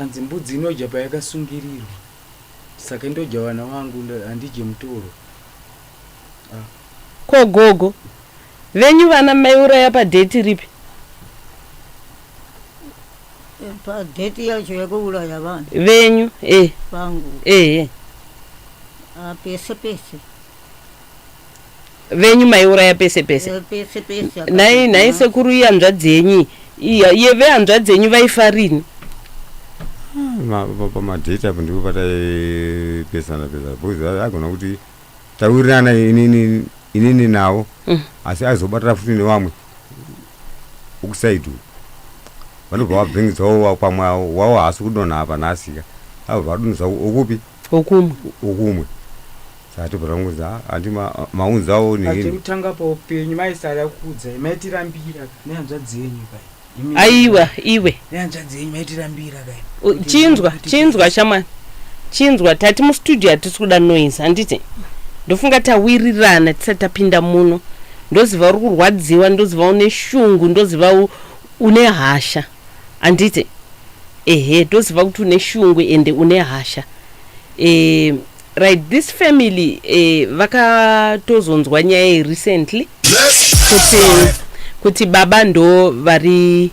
Anzi mbudzi inodya payakasungirirwa. Saka ndodya vana vangu handidye mutoro. Ko gogo venyu vana maiuraya padheti ripi? Padheti yacho yekuuraya vanhu. Venyu, Vangu. Pese pese. Venyu maiuraya pese pese. Pese pese. Nhai sekuru iya hanzvadzi yenyu Iya, iye vehanzvadzi yenyu vaifa rini? Pamadheti apo ndipo pataipesana pesana because agona kuti tawirirana inini inini navo. Asi aizobatana futi nevamwe ukusaidi uku vanobva vabvengedzawo pamwe wavo haasi kudonha apa nhasika abva vadonhesa ukupi? Okumwe. Okumwe. Saka tobva tangozi handi maunzawo nini. Chekutanga paupenyu maisada kukudzai, maitirambira nehanzvadzi yenyu kai. Aiwa iwe. Nehanzvadzi yenyu maitirambira kai. Chinzwa, chinzwa shamwari, chinzwa. Tati mustudio hatisi kuda noise, handiti? Ndofunga tawirirana tisati tapinda muno. Ndoziva uri kurwadziwa, ndoziva une shungu, ndoziva une hasha, handiti? Ehe, ndoziva kuti une shungu ende une hasha. Right, this family vakatozonzwa nyaya iyi recently kuti baba ndo vari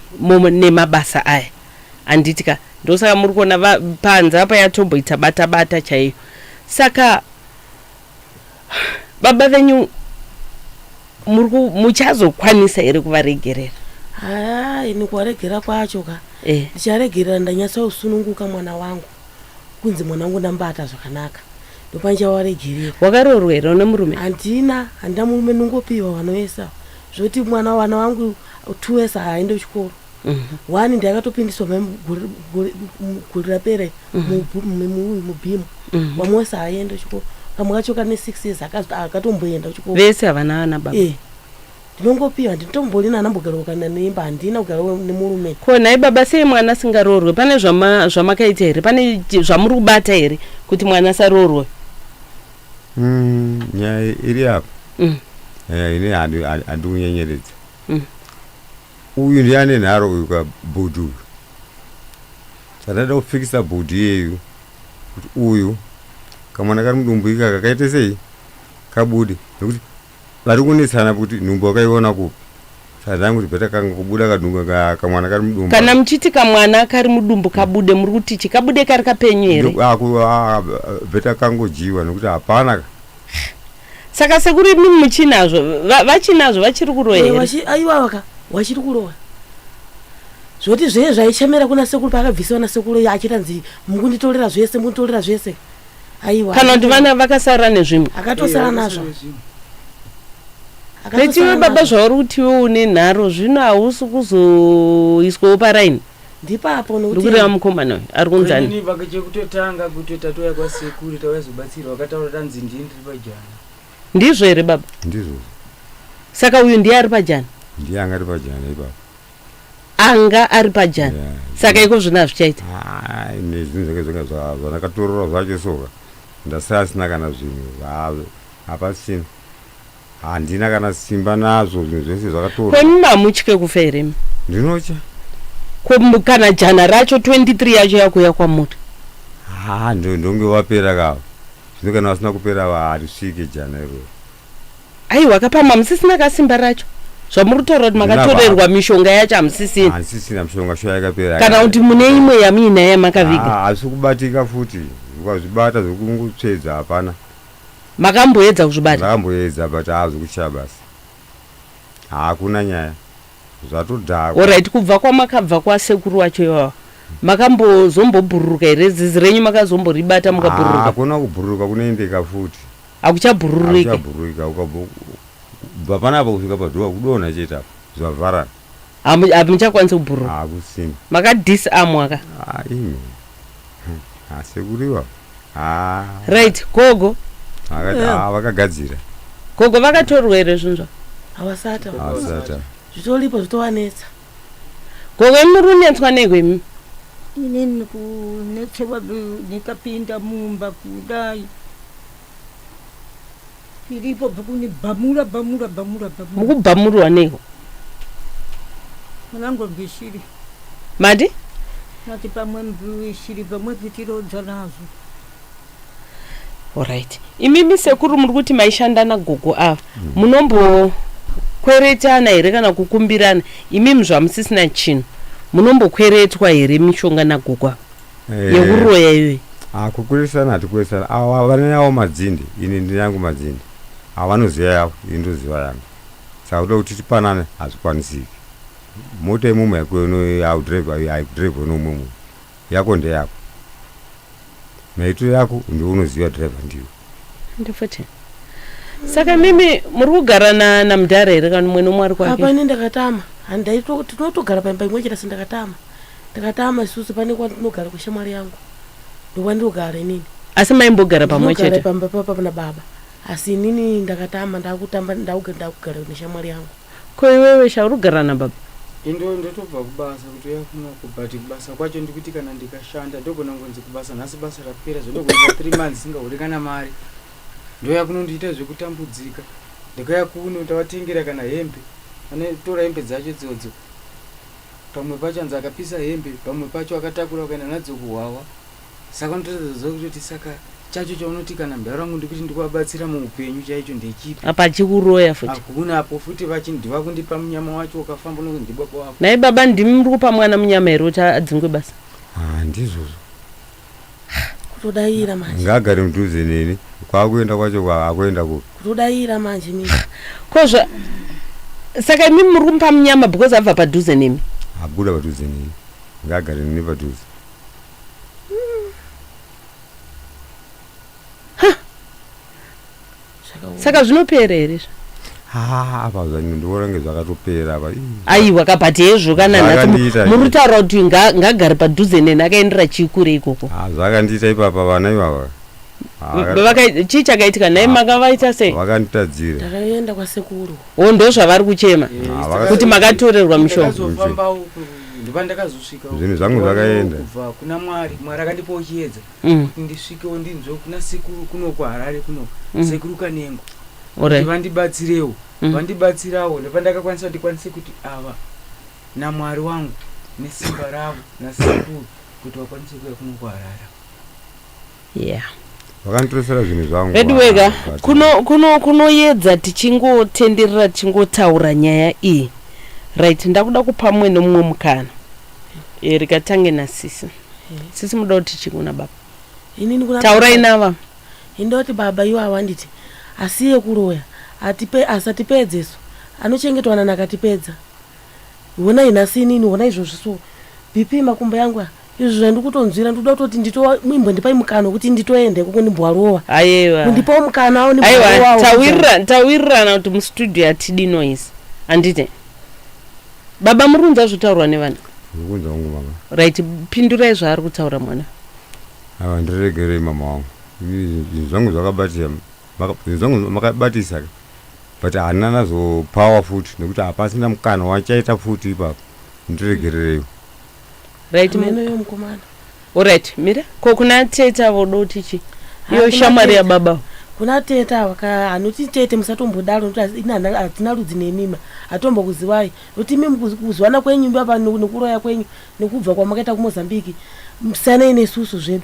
nemabasa aya, handiti ka? Ndosaka muri kuona panze apa yatomboita bata bata chaiyo. Saka baba venyu muchazokwanisa here kuvaregerera? Haa, ini kuvaregera kwacho ka, ndicharegerera ndanyatsosununguka mwana wangu, kunzi mwana wangu ndambata zvakanaka, ndopandichavaregerera. Wakaroorwa here une murume? Handina, handina murume, ndingopiwa vanoesa zvoti mwana, vana vangu two wese haaende kuchikoro. One ndakatopindiswa mai gore rapera muuyu mubhimu. Vamwe wese haaende kuchikoro, kamwe kacho kane 6 years akatomboenda kuchikoro. Vese havana vana baba? Eh, ndinongopiwa, nditomborina anambogara kana neimba, handina kugara nemurume. Ko nhai baba, sei mwana asingaroorwe? Pane zvamakaita here? Pane zvamuri kubata here kuti mwana asaroorwe? Nyaya iri apa, ini handi kunyenyeredza. Uyu ndiane nharo uyu kabhudhi uyu. Chandada kufikisa bhudhi iyeyu kuti uyu kamwana kari mudumbu ikaka kaite sei, kabude, nekuti vari kunetsana kuti nhumbu wakaiona kupi. Saka ndangu kuti better kanga kubuda kadumbu kamwana kari mudumbu. Kana muchiti kamwana kari mudumbu kabude, muri kuti chi kabude kari kapenyu here? Better kangojiwa nekuti hapana. Saka sekuru, imi muchinazvo, vachinazvo, vachiri kuroya here? Aiwa ka, wachiri kuroya, zvoti zveye zvaichemera kuna sekuru paakabvisiwa nasekuru achitanzi mukunditorera zvese, mukunditorera zvese, aiwa. Kana kuti vana vakasara nezvimwe? Akatosara nazvo. Retiwe baba, zvauri kuti iwe une nharo, zvino hausi kuzoiswawo paraini? Ndipapo. Ndikureva mukomana uyu ari kunzani. Inini chekutotanga kutoita touya kwasekuru tawaizobatsirwa, vakataura tanzi ndini ndiri pajana. Ndizvo here baba? Ndizvozvo. Saka uyu ndiye ari pajana? Ndiye anga ari pajana ipapo. Anga ari pajana? Yeah. Saka iko zvino hazvichaita? Ai, nezvinhu zvake zvanga zvandakatorora zvacho soka ndasaya sina kana zvinhu hapasina, handina kana simba nazvo, zvinhu zvese zvakatorwa. Kwemimi hamutye kufa here imi? Ndinotya. Ko kana jana racho 23 yacho yakuuya kwamuri? Ha, ndonge wapera kavo zvino, kana vasina kupera harisvike jana iroro. Aiwa, kapamwe hamusisina kasimba racho zvamuri kutaura kuti makatorerwa mishonga yacho, hamusisina. Handisisina mishonga, shuwa yakapera. Kana kuti mune imwe yamuinayo yamakaviga? Hazvisi kubatika futi, ukazvibata zvokungotsvedza, hapana. Makamboedza kuzvibata? Ndakamboedza, but haazi kuchaya basi, hakuna nyaya, zvatodhakwa. Alright, kubva kwamakabva kwasekuru wacho iwawa, makambozombobhururuka here? Zizi renyu makazomboribata mukabhururuka? Hakuna kubhururuka kunoendeka futi. Hakuchabhururike? Hakuchabhururuka. Ukabva panapa kusvika padhuva kudonha chete apo zvavharana. Hamuchakwanisi kubhururuka? Hakusina. Makadisarmwa ka? Imi asekuriwa. Right, gogo. Vakagadzira. Gogo, vakatorwa here zvinhu zvavo? Havasata. Asata. Zvitoripo, zvitovanetsa. Gogo, imi muri kunetswa neiko imi? Inini kunetsewa, ndikapinda mumba kudai, iripo kunibhamura bhamura bhamura bhamura. Mukubhamurwa neiko? Munango mbishiri. Mati? Nati pamwe mbishiri, pamwe vitirodza nazvo. Alright, imimi sekuru muri kuti maishanda nagogo ava, munombokweretana here kana kukumbirana? Imimi zvamusisina chinhu, munombokweretwa here mishonga nagogo ava yekuroya iyoyi? Kukweresana hatikweresana. Ava vane yavo madzinde, ini ndine yangu madzinde. Ava vanoziva yavo, ini ndoziva yangu, saka kuda kuti tipanane hazvikwanisiki. Mota imomo yako haidhiraivhwa nomumwe munhu, yako ndeyako, maitiro yako ndiwe unoziva, dhiraivha ndiwe. Ndifoti saka mimi muri kugara namudhara here kana mumwe nomwe ari kwake? Apa ini ndakatama. Tinotogara paimba imwe chete, asi ndakatama. Ndakatama isusu pane kwandinogara kushamwari yangu, ndokwandinogara inini. Asi maimbogara pamwe Ndinogara chete? pamba papa na baba, asi inini ndakatama, ndakutamba, ndakugara neshamwari yangu. Ko iwewe shauri kugara nababa? Indo ndotobva kubasa kuti uya kunoko, but kubasa kwacho ndikuti kana ndikashanda ndogona kunzi kubasa nhasi basa rapera, zvondogona 3 months singahori kana mari. Ndoya kunondiita zvekutambudzika. Ndikauya kuno ndavatengera kana hembe, anotora hembe dzacho idzodzo. Pamwe pacho anzi akapisa hembe, pamwe pacho akatakura kuenda nadzo kuhwawa. Saka unotoziva kutoti saka chacho chaunoti kana mudhara wangu ndikuti ndikuvabatsira muupenyu chaicho ndechipi? Apa achikuroya futi. Hakuna apo futi vachindiva kundipa munyama wacho ukafamba unonzi ndibaba wako. Nhai baba, ndimi muri kupa mwana munyama here kuti adzingwe basa? Ah, ndizvozvo. Kutodayira manje. Ngaagare mudhuze neni, kwakuenda kwacho akuenda kupi? Kutodayira manje mina. Kozva saka imi muri kumupa munyama because abva padhuze nemi? Abuda padhuze neni, ngaagare neni padhuze. Zvakaoma. Saka zvinopera here izvo? Ha, apa ndinoona nge zvakatopera apa. Ii. Aiwa, kabhati hezvo kana nhasi Zvakandiita muri kutaura kuti ngagare padhuze neni, akaendera chii kure ikoko? Ah, zvakandiita ipapa vana ivava. Ah, Chii chakaitika nhai? Ah. Makavaita sei? Vakanditadzira. Ndakaenda kwasekuru. O, ndo zvavari kuchema Ah, kuti makatorerwa mishonga. Ndakazofambawo ndopandakazosvika. Zvinhu zvangu zvakaenda. Kubva kuna Mwari, Mwari akandipawo chiedza kuti ndisvikewo ndinzwe kuna sekuru kuno kuHarare kuno, sekuru Kanengo, kuti vandibatsirewo. Vandibatsirawo, ndopandakakwanisa ndikwanise kuti ava naMwari wangu nesimba ravo nasekuru kuti vakwanise kuuya kuno kuHarare. Vakanditorosera zvinhu zvangu. Vedu wega. Ah, Kunoyedza tichingotenderera, tichingotaura nyaya iyi. Right, ndakuda kupa mumwe nomumwe mukana. Rikatange nasisi. Sisi, muda kuti chikuna baba? Inini kuna Taurai nava. Indoti baba iwawa handiti asiye kuroya, atipe asatipedzeso, anochengetwa nani akatipedza? Honai nhasi inini, honai izvozvi, so BP, makumbo yangu aya, izvo zvandikutonzwira, ndikuda kutoti ndito imbo ndipai mukana wekuti nditoenda ikoko ndimbowarowa. Aiwa. Mundipawo mukana awo. Aiwa. Ndimbowarowawo. Tawirirana kuti mustudio hatidi noise, handiti? Baba, muri kunzwa zvotaurwa nevana? Ndikunzwa wangu mama. Right, pindurai zvaari kutaura mwana. Ava ndiregerei mama wangu. Ini zvinhu zvangu zvakabatisa, zvinhu zvangu makabatisa, but handina nazopawa futi nekuti hapasina mukana wachaita futi ipapo. Ndiregerereiwo. Right. Meno yomukomana. Alright, mira, ko kuna tete avo kuti chi Ha, iyo kuna shamwari tete. yababa? Kuna tete ava ka, hanoti tete musatombodaro, nokuti ini hatina rudzi nemima, hatombokuziwai, nokuti imi kuzwana kwenyu apa nekuroya kwenyu nekubva kwamakaita kuMozambiki, siyanai nesusu zvedu.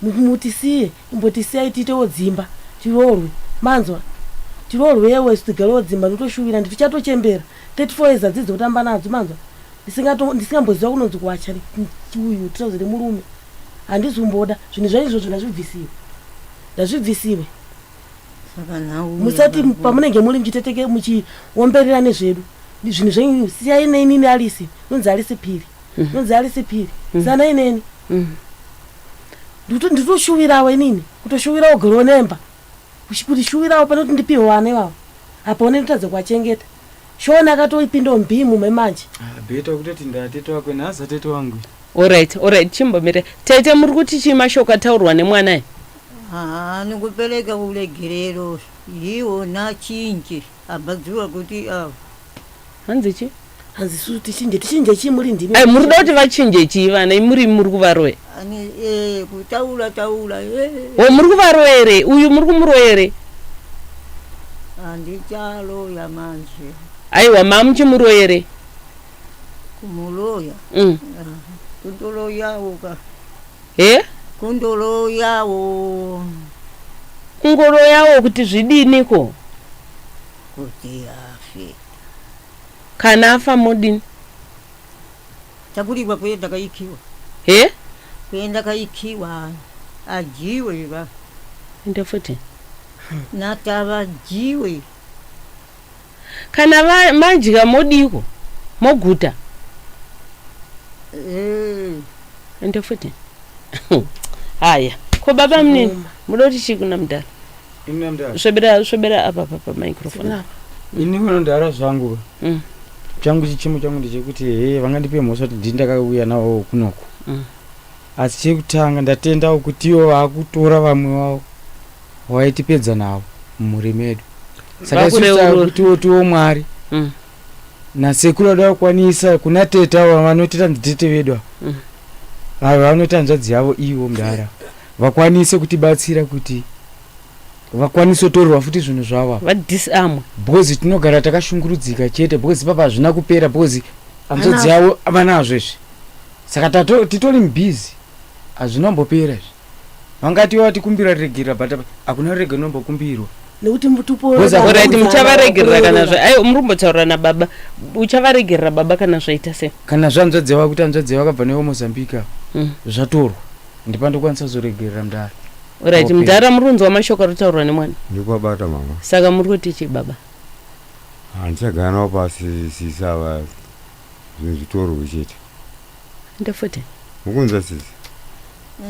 Mutisiye, imbotisiyai tiitewo dzimba, tiroorwe, manzwa? Tiroorwewo isu, tigarewo dzimba. Ndotoshuvira ndi tichatochembera 34 years hadzidzi kutamba nadzo, manzwa? Ndisingamboziva kunonzi kuwacha uyu trouser remurume, handizomboda zvinhu zvaizvozvo. Ndazvibvisiwe, ndazvibvisiwe. Saka nhau Musati pamunenge muri muchiteteke muchiomberera nezvedu zvinhu zvenyu, siyai neinini Alisi, nonzi Alisi Piri, nonzi Alisi Piri, siyanai neni. Nditoshuvirawo inini, kutoshuvirawo gero nemba. Kuti shuvirawo pane kuti ndipiwe vana ivavo, apa one ndotadza kuwachengeta. Shona akatoipindawo mbhimu memanje. Better kutoti ndatete wako nhasi, atete wangu. Alright, chimbomira. Tete, muri kuti chii mashoko ataurwa nemwana aya? Haa, nikupereka ulegerero, iwo nachinje abhadziwa kuti ava. Hanzi chi? Hanzi su tichinje, tichinje chii? Muri ndimi. Ai, muri kuda kuti vachinje chii vana? Muri kuvaroya? Ani kutaura taura. O, muri kuvaroya here? Uyu muri kumuroya here? Handichaloya manje. Aiwa, mamuchimuroya here? Kumuloya? Kundoloyawo ka. He? Kundoloyawo. Kungoroyawo kuti zvidiniko? Kuti afe. Kana afa modini? Takuliwa kuenda kaikiwa. He? Kuenda kaikiwa, ajiwe va. Ende futi. Natava jiwe. Kana madya modiko, moguta? Eh, Ende futi haya ko baba munini muda kuti chii kuna mudhara? Ini mudhara. Svebera svebera apa pa pamicrophone. Ini kuno ndara zvangu. Changu chichimo changu ndechekuti hee vangandipe mhosva kuti ndini ndakauya navo kunoku. Asi chekutanga ndatendawo kuti ivo vakutora vamwe vavo waitipedza navo mumhuri medu. Saka isusu Vakureurura. takutiwo tiwo Mwari nasekuru vada kukwanisa kuna tete avo vanotita nditete vedu ava. Ava vanoti hanzvadzi yavo ivo mudhara vakwanise kutibatsira kuti vakwanise kutorerwa futi zvinhu zvavo apa. Vadisarmwe. Because tinogara takashungurudzika chete, because ipapa hazvina kupera, because hanzvadzi yavo vanazvo izvi. Saka titori mubhizi, hazvina kumbopera izvi. Vangati vatikumbira regerera, but hakuna regero inombokumbirwa. Nekuti mutupo. Because Alright, muchavaregerera kana zva, aiwa, muri kumbotaura nababa. Uchavaregerera baba kana zvaita sei? Kana zvanzvadzi yavo, kuti hanzvadzi yavo vakabva nevo Mozambique ava, zvatorwa, ndipandokwanisa kuzoregerera mudhara. Alright. Okay. Mudhara, muri kunzwa mashoko ari kutaurwa nemwana? Ndikuabata mama. Saka muri kuti chii baba? Handichagara navo pasi sisi ava, zvinhu zvitorwe chete. Ende futi. Mukunzwa sisi?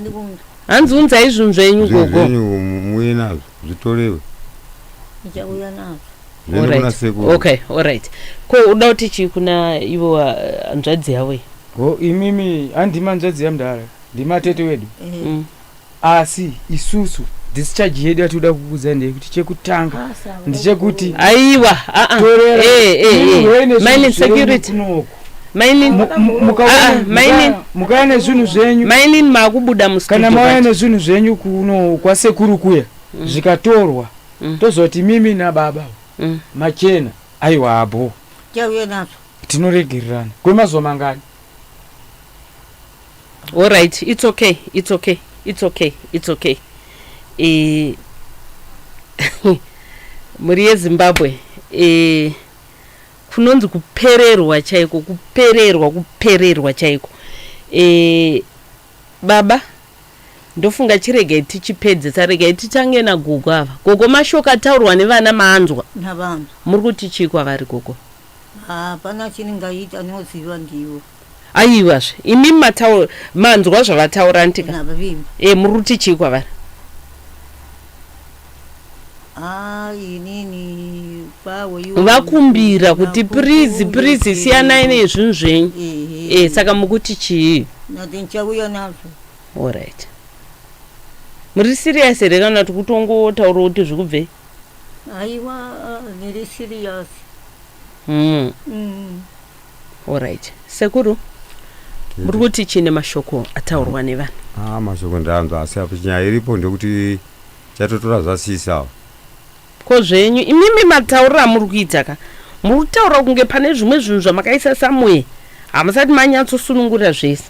Ndikunzwa. Hanzi unzai zvinhu zvenyu Zvinhu gogo. zvenyu muuye nazvo zvitorewe. Ndichauya nazvo. Zviende kuna Alright. sekuru. Okay, alright. Ko uda kuti chii kuna ivo hanzvadzi yavo iyi? Ho, imimi handima hanzvadzi yamudhara, ndima tete wedu. Eh, Asi isusu discharge yedu yatinoda kukuudza ndeyekuti chekutanga ndechekuti Aiwa, aa. torera Eh, eh, eh. muve nezvinhu Maini zvenyu security. kunoku. Maini Ah, maini. Mukauya nezvinhu zvenyu, maini makubuda kana mustudio. mauya nezvinhu zvenyu kuno kwasekuru kuya, zvikatoorwa, tozoti mimi nababa machena, aiwa abo. Ndichauya nazvo. Tinoregererana kwemazuva mangani? Alright, it's okay, it's okay, it's okay, it's okay. Mhuri yeZimbabwe, kunonzi kupererwa chaiko, kupererwa, kupererwa chaiko. Baba, ndofunga chiregai tichipedzesa, regai titange nagogo ava. Gogo, mashoko ataurwa nevana maanzwa? Navanhu. Muri kuti chii kwavari gogo? Hapana chiningaita, anoziva ndiwo. Aiwazve, imi mataura, manzwa zvavataura ntika? Navavimba. Muri kuti chii kwavari? Ah, inini kwawo iwo. Vakumbira kuti please, please, siyanai nezvinhu zvenyu. Ehe. Saka mukuti chii? Nati ndichauya nazvo. Alright, muri serious here kana kuti kutongotaura kuti zvikubvei? Aiwa, ndiri serious. Alright, sekuru, muri kuti chine mashoko ataurwa nevanhu? Ah, mashoko ndanzwa, asi apo nyaya iripo ndekuti chatotora zvasisi ava. Ko zvenyu imimi matauriro amuri kuita ka, muri kutaura kunge pane zvimwe zvinhu zvamakaisa somewhere, hamusati manyatsosunungurira zvese,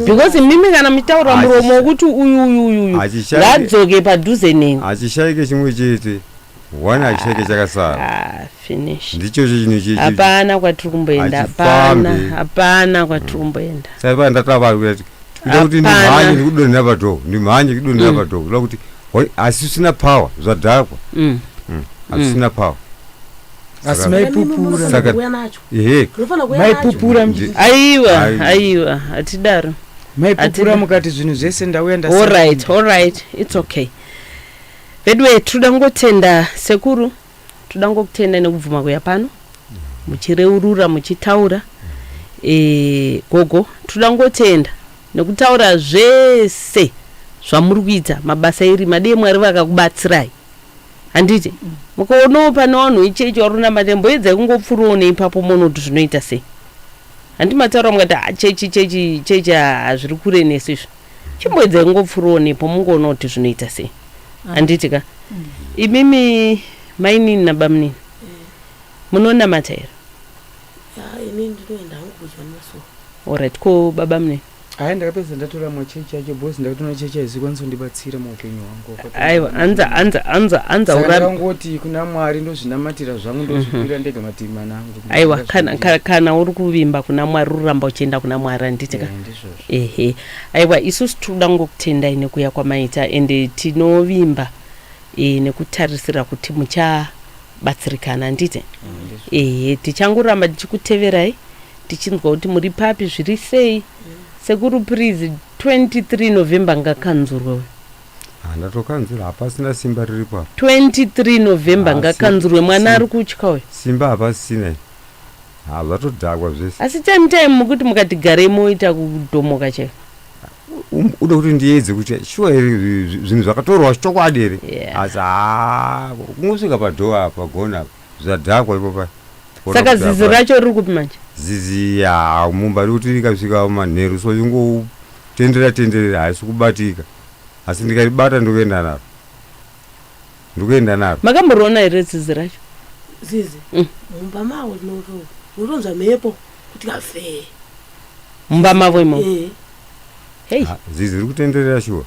because imimi kana muchitaura muromo wekuti uyu uyu uyu uyu ngadzoke padhuze neni. Hachishaike chimwe chete one, hachishaike chakasara. Ah, finish. Ndichocho chinhu chechi. Hapana kwatiri kumboenda, hapana. Hachifambi. Hapana kwatiri kumboenda. Saka ndatava kuti kuda kuti Hapana. ndimhanye ndikudonhera padhoo, ndimhanye ndikudonhera padhoo, kuda kuti hasisina power, zvadhakwa. Hasisina power. Asi maipupura. Kuuya nacho. Ehe. Unofanira kuuya nacho. Maipupura. Aiwa. Aiwa. Aiwa, hatidaro. Maipupura mukati zvinhu zvese ndauya. Alright, alright, it's okay. Vedwe, toda ngotenda sekuru, toda ngokutenda nekubvuma kuya pano muchireurura, muchitaura. Gogo, toda ngotenda nekutaura zvese zvamuri kuita, mabasa erima. Dei Mwari vakakubatsirai, handiti? Mukaonawo pane vanhu vechechi vari kunamata, mboedzai kungopfuurawo neipapo muone kuti zvinoita sei. Handi mataura mukati, "Ah, chechi, chechi, chechi hazviri kure nesu izvo." Chimboedzai kungopfuurawo nepo mungoona kuti zvinoita sei, handiti ka? Imimi mainini nabamunini munonamata here? Ya, inini ndinoenda hangu kudya nemasowe. Alright, ko baba munini? Hai, ndakapedza ndatora machechi acho, because ndakatoona chechi haizikwanisa kundibatsira muupenyu hwangu. Aiwa, anza anza anza anza. Saka ura ndakangoti kuna Mwari ndozvinamatira zvangu, ndozvipira ndega mativi manangu. Aiwa, kana uri kuvimba kuna Mwari, uramba uchienda kuna Mwari, handiti ka? Ndizvozvo. Ehe, aiwa, isusu tinoda ngokutendai nekuya kwamaita, ende tinovimba nekutarisira kuti muchabatsirikana, handiti? Ehe, tichangoramba tichikuteverai. Tichinzwa kuti muri papi, zviri sei. Sekuru, please, 23 November ngakanzurwe uyu. Handatokanzura, hapasina simba riripo apa. 23 November Ah, ngakanzurwe mwana ari kutya uyu. Simba hapasisina, ha, zvatodhakwa zvese. Asi time time mukuti mukati garei moita kudhomoka chaiko. Ude kuti ndiedze kuti shuwa here zvinhu zvakatorwa chokwadi here. Asi ha, kungosvika padoor apa, pagona apa, zvadhakwa ipo pa. Saka zizi racho riri kupi manje? Zizi, ha, mumba rikuti rikasvika manheru so ingotendera tenderera, haisi kubatika, asi ndikaribata ndikuenda naro, ndikuenda naro. Makamboriona here zizi racho? Zizi mumba mawo unotonzwa mhepo kuti kafee. Mumba mavo imomo? Eh. Hei. Ha, zizi riri kutenderera shuwa.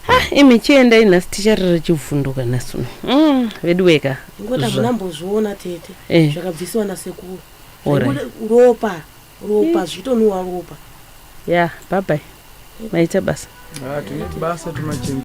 Ah, imi chiendai, nhasi ticharira chivhunduka nhasi uno. Vedu weka. Ingoti hamunambozviona tete. Zvakabvisiwa nasekuru. Ropa ropa, zvitonhuwa ropa. Ya, bye bye, maita basa. Ah, tine basa tumachembe.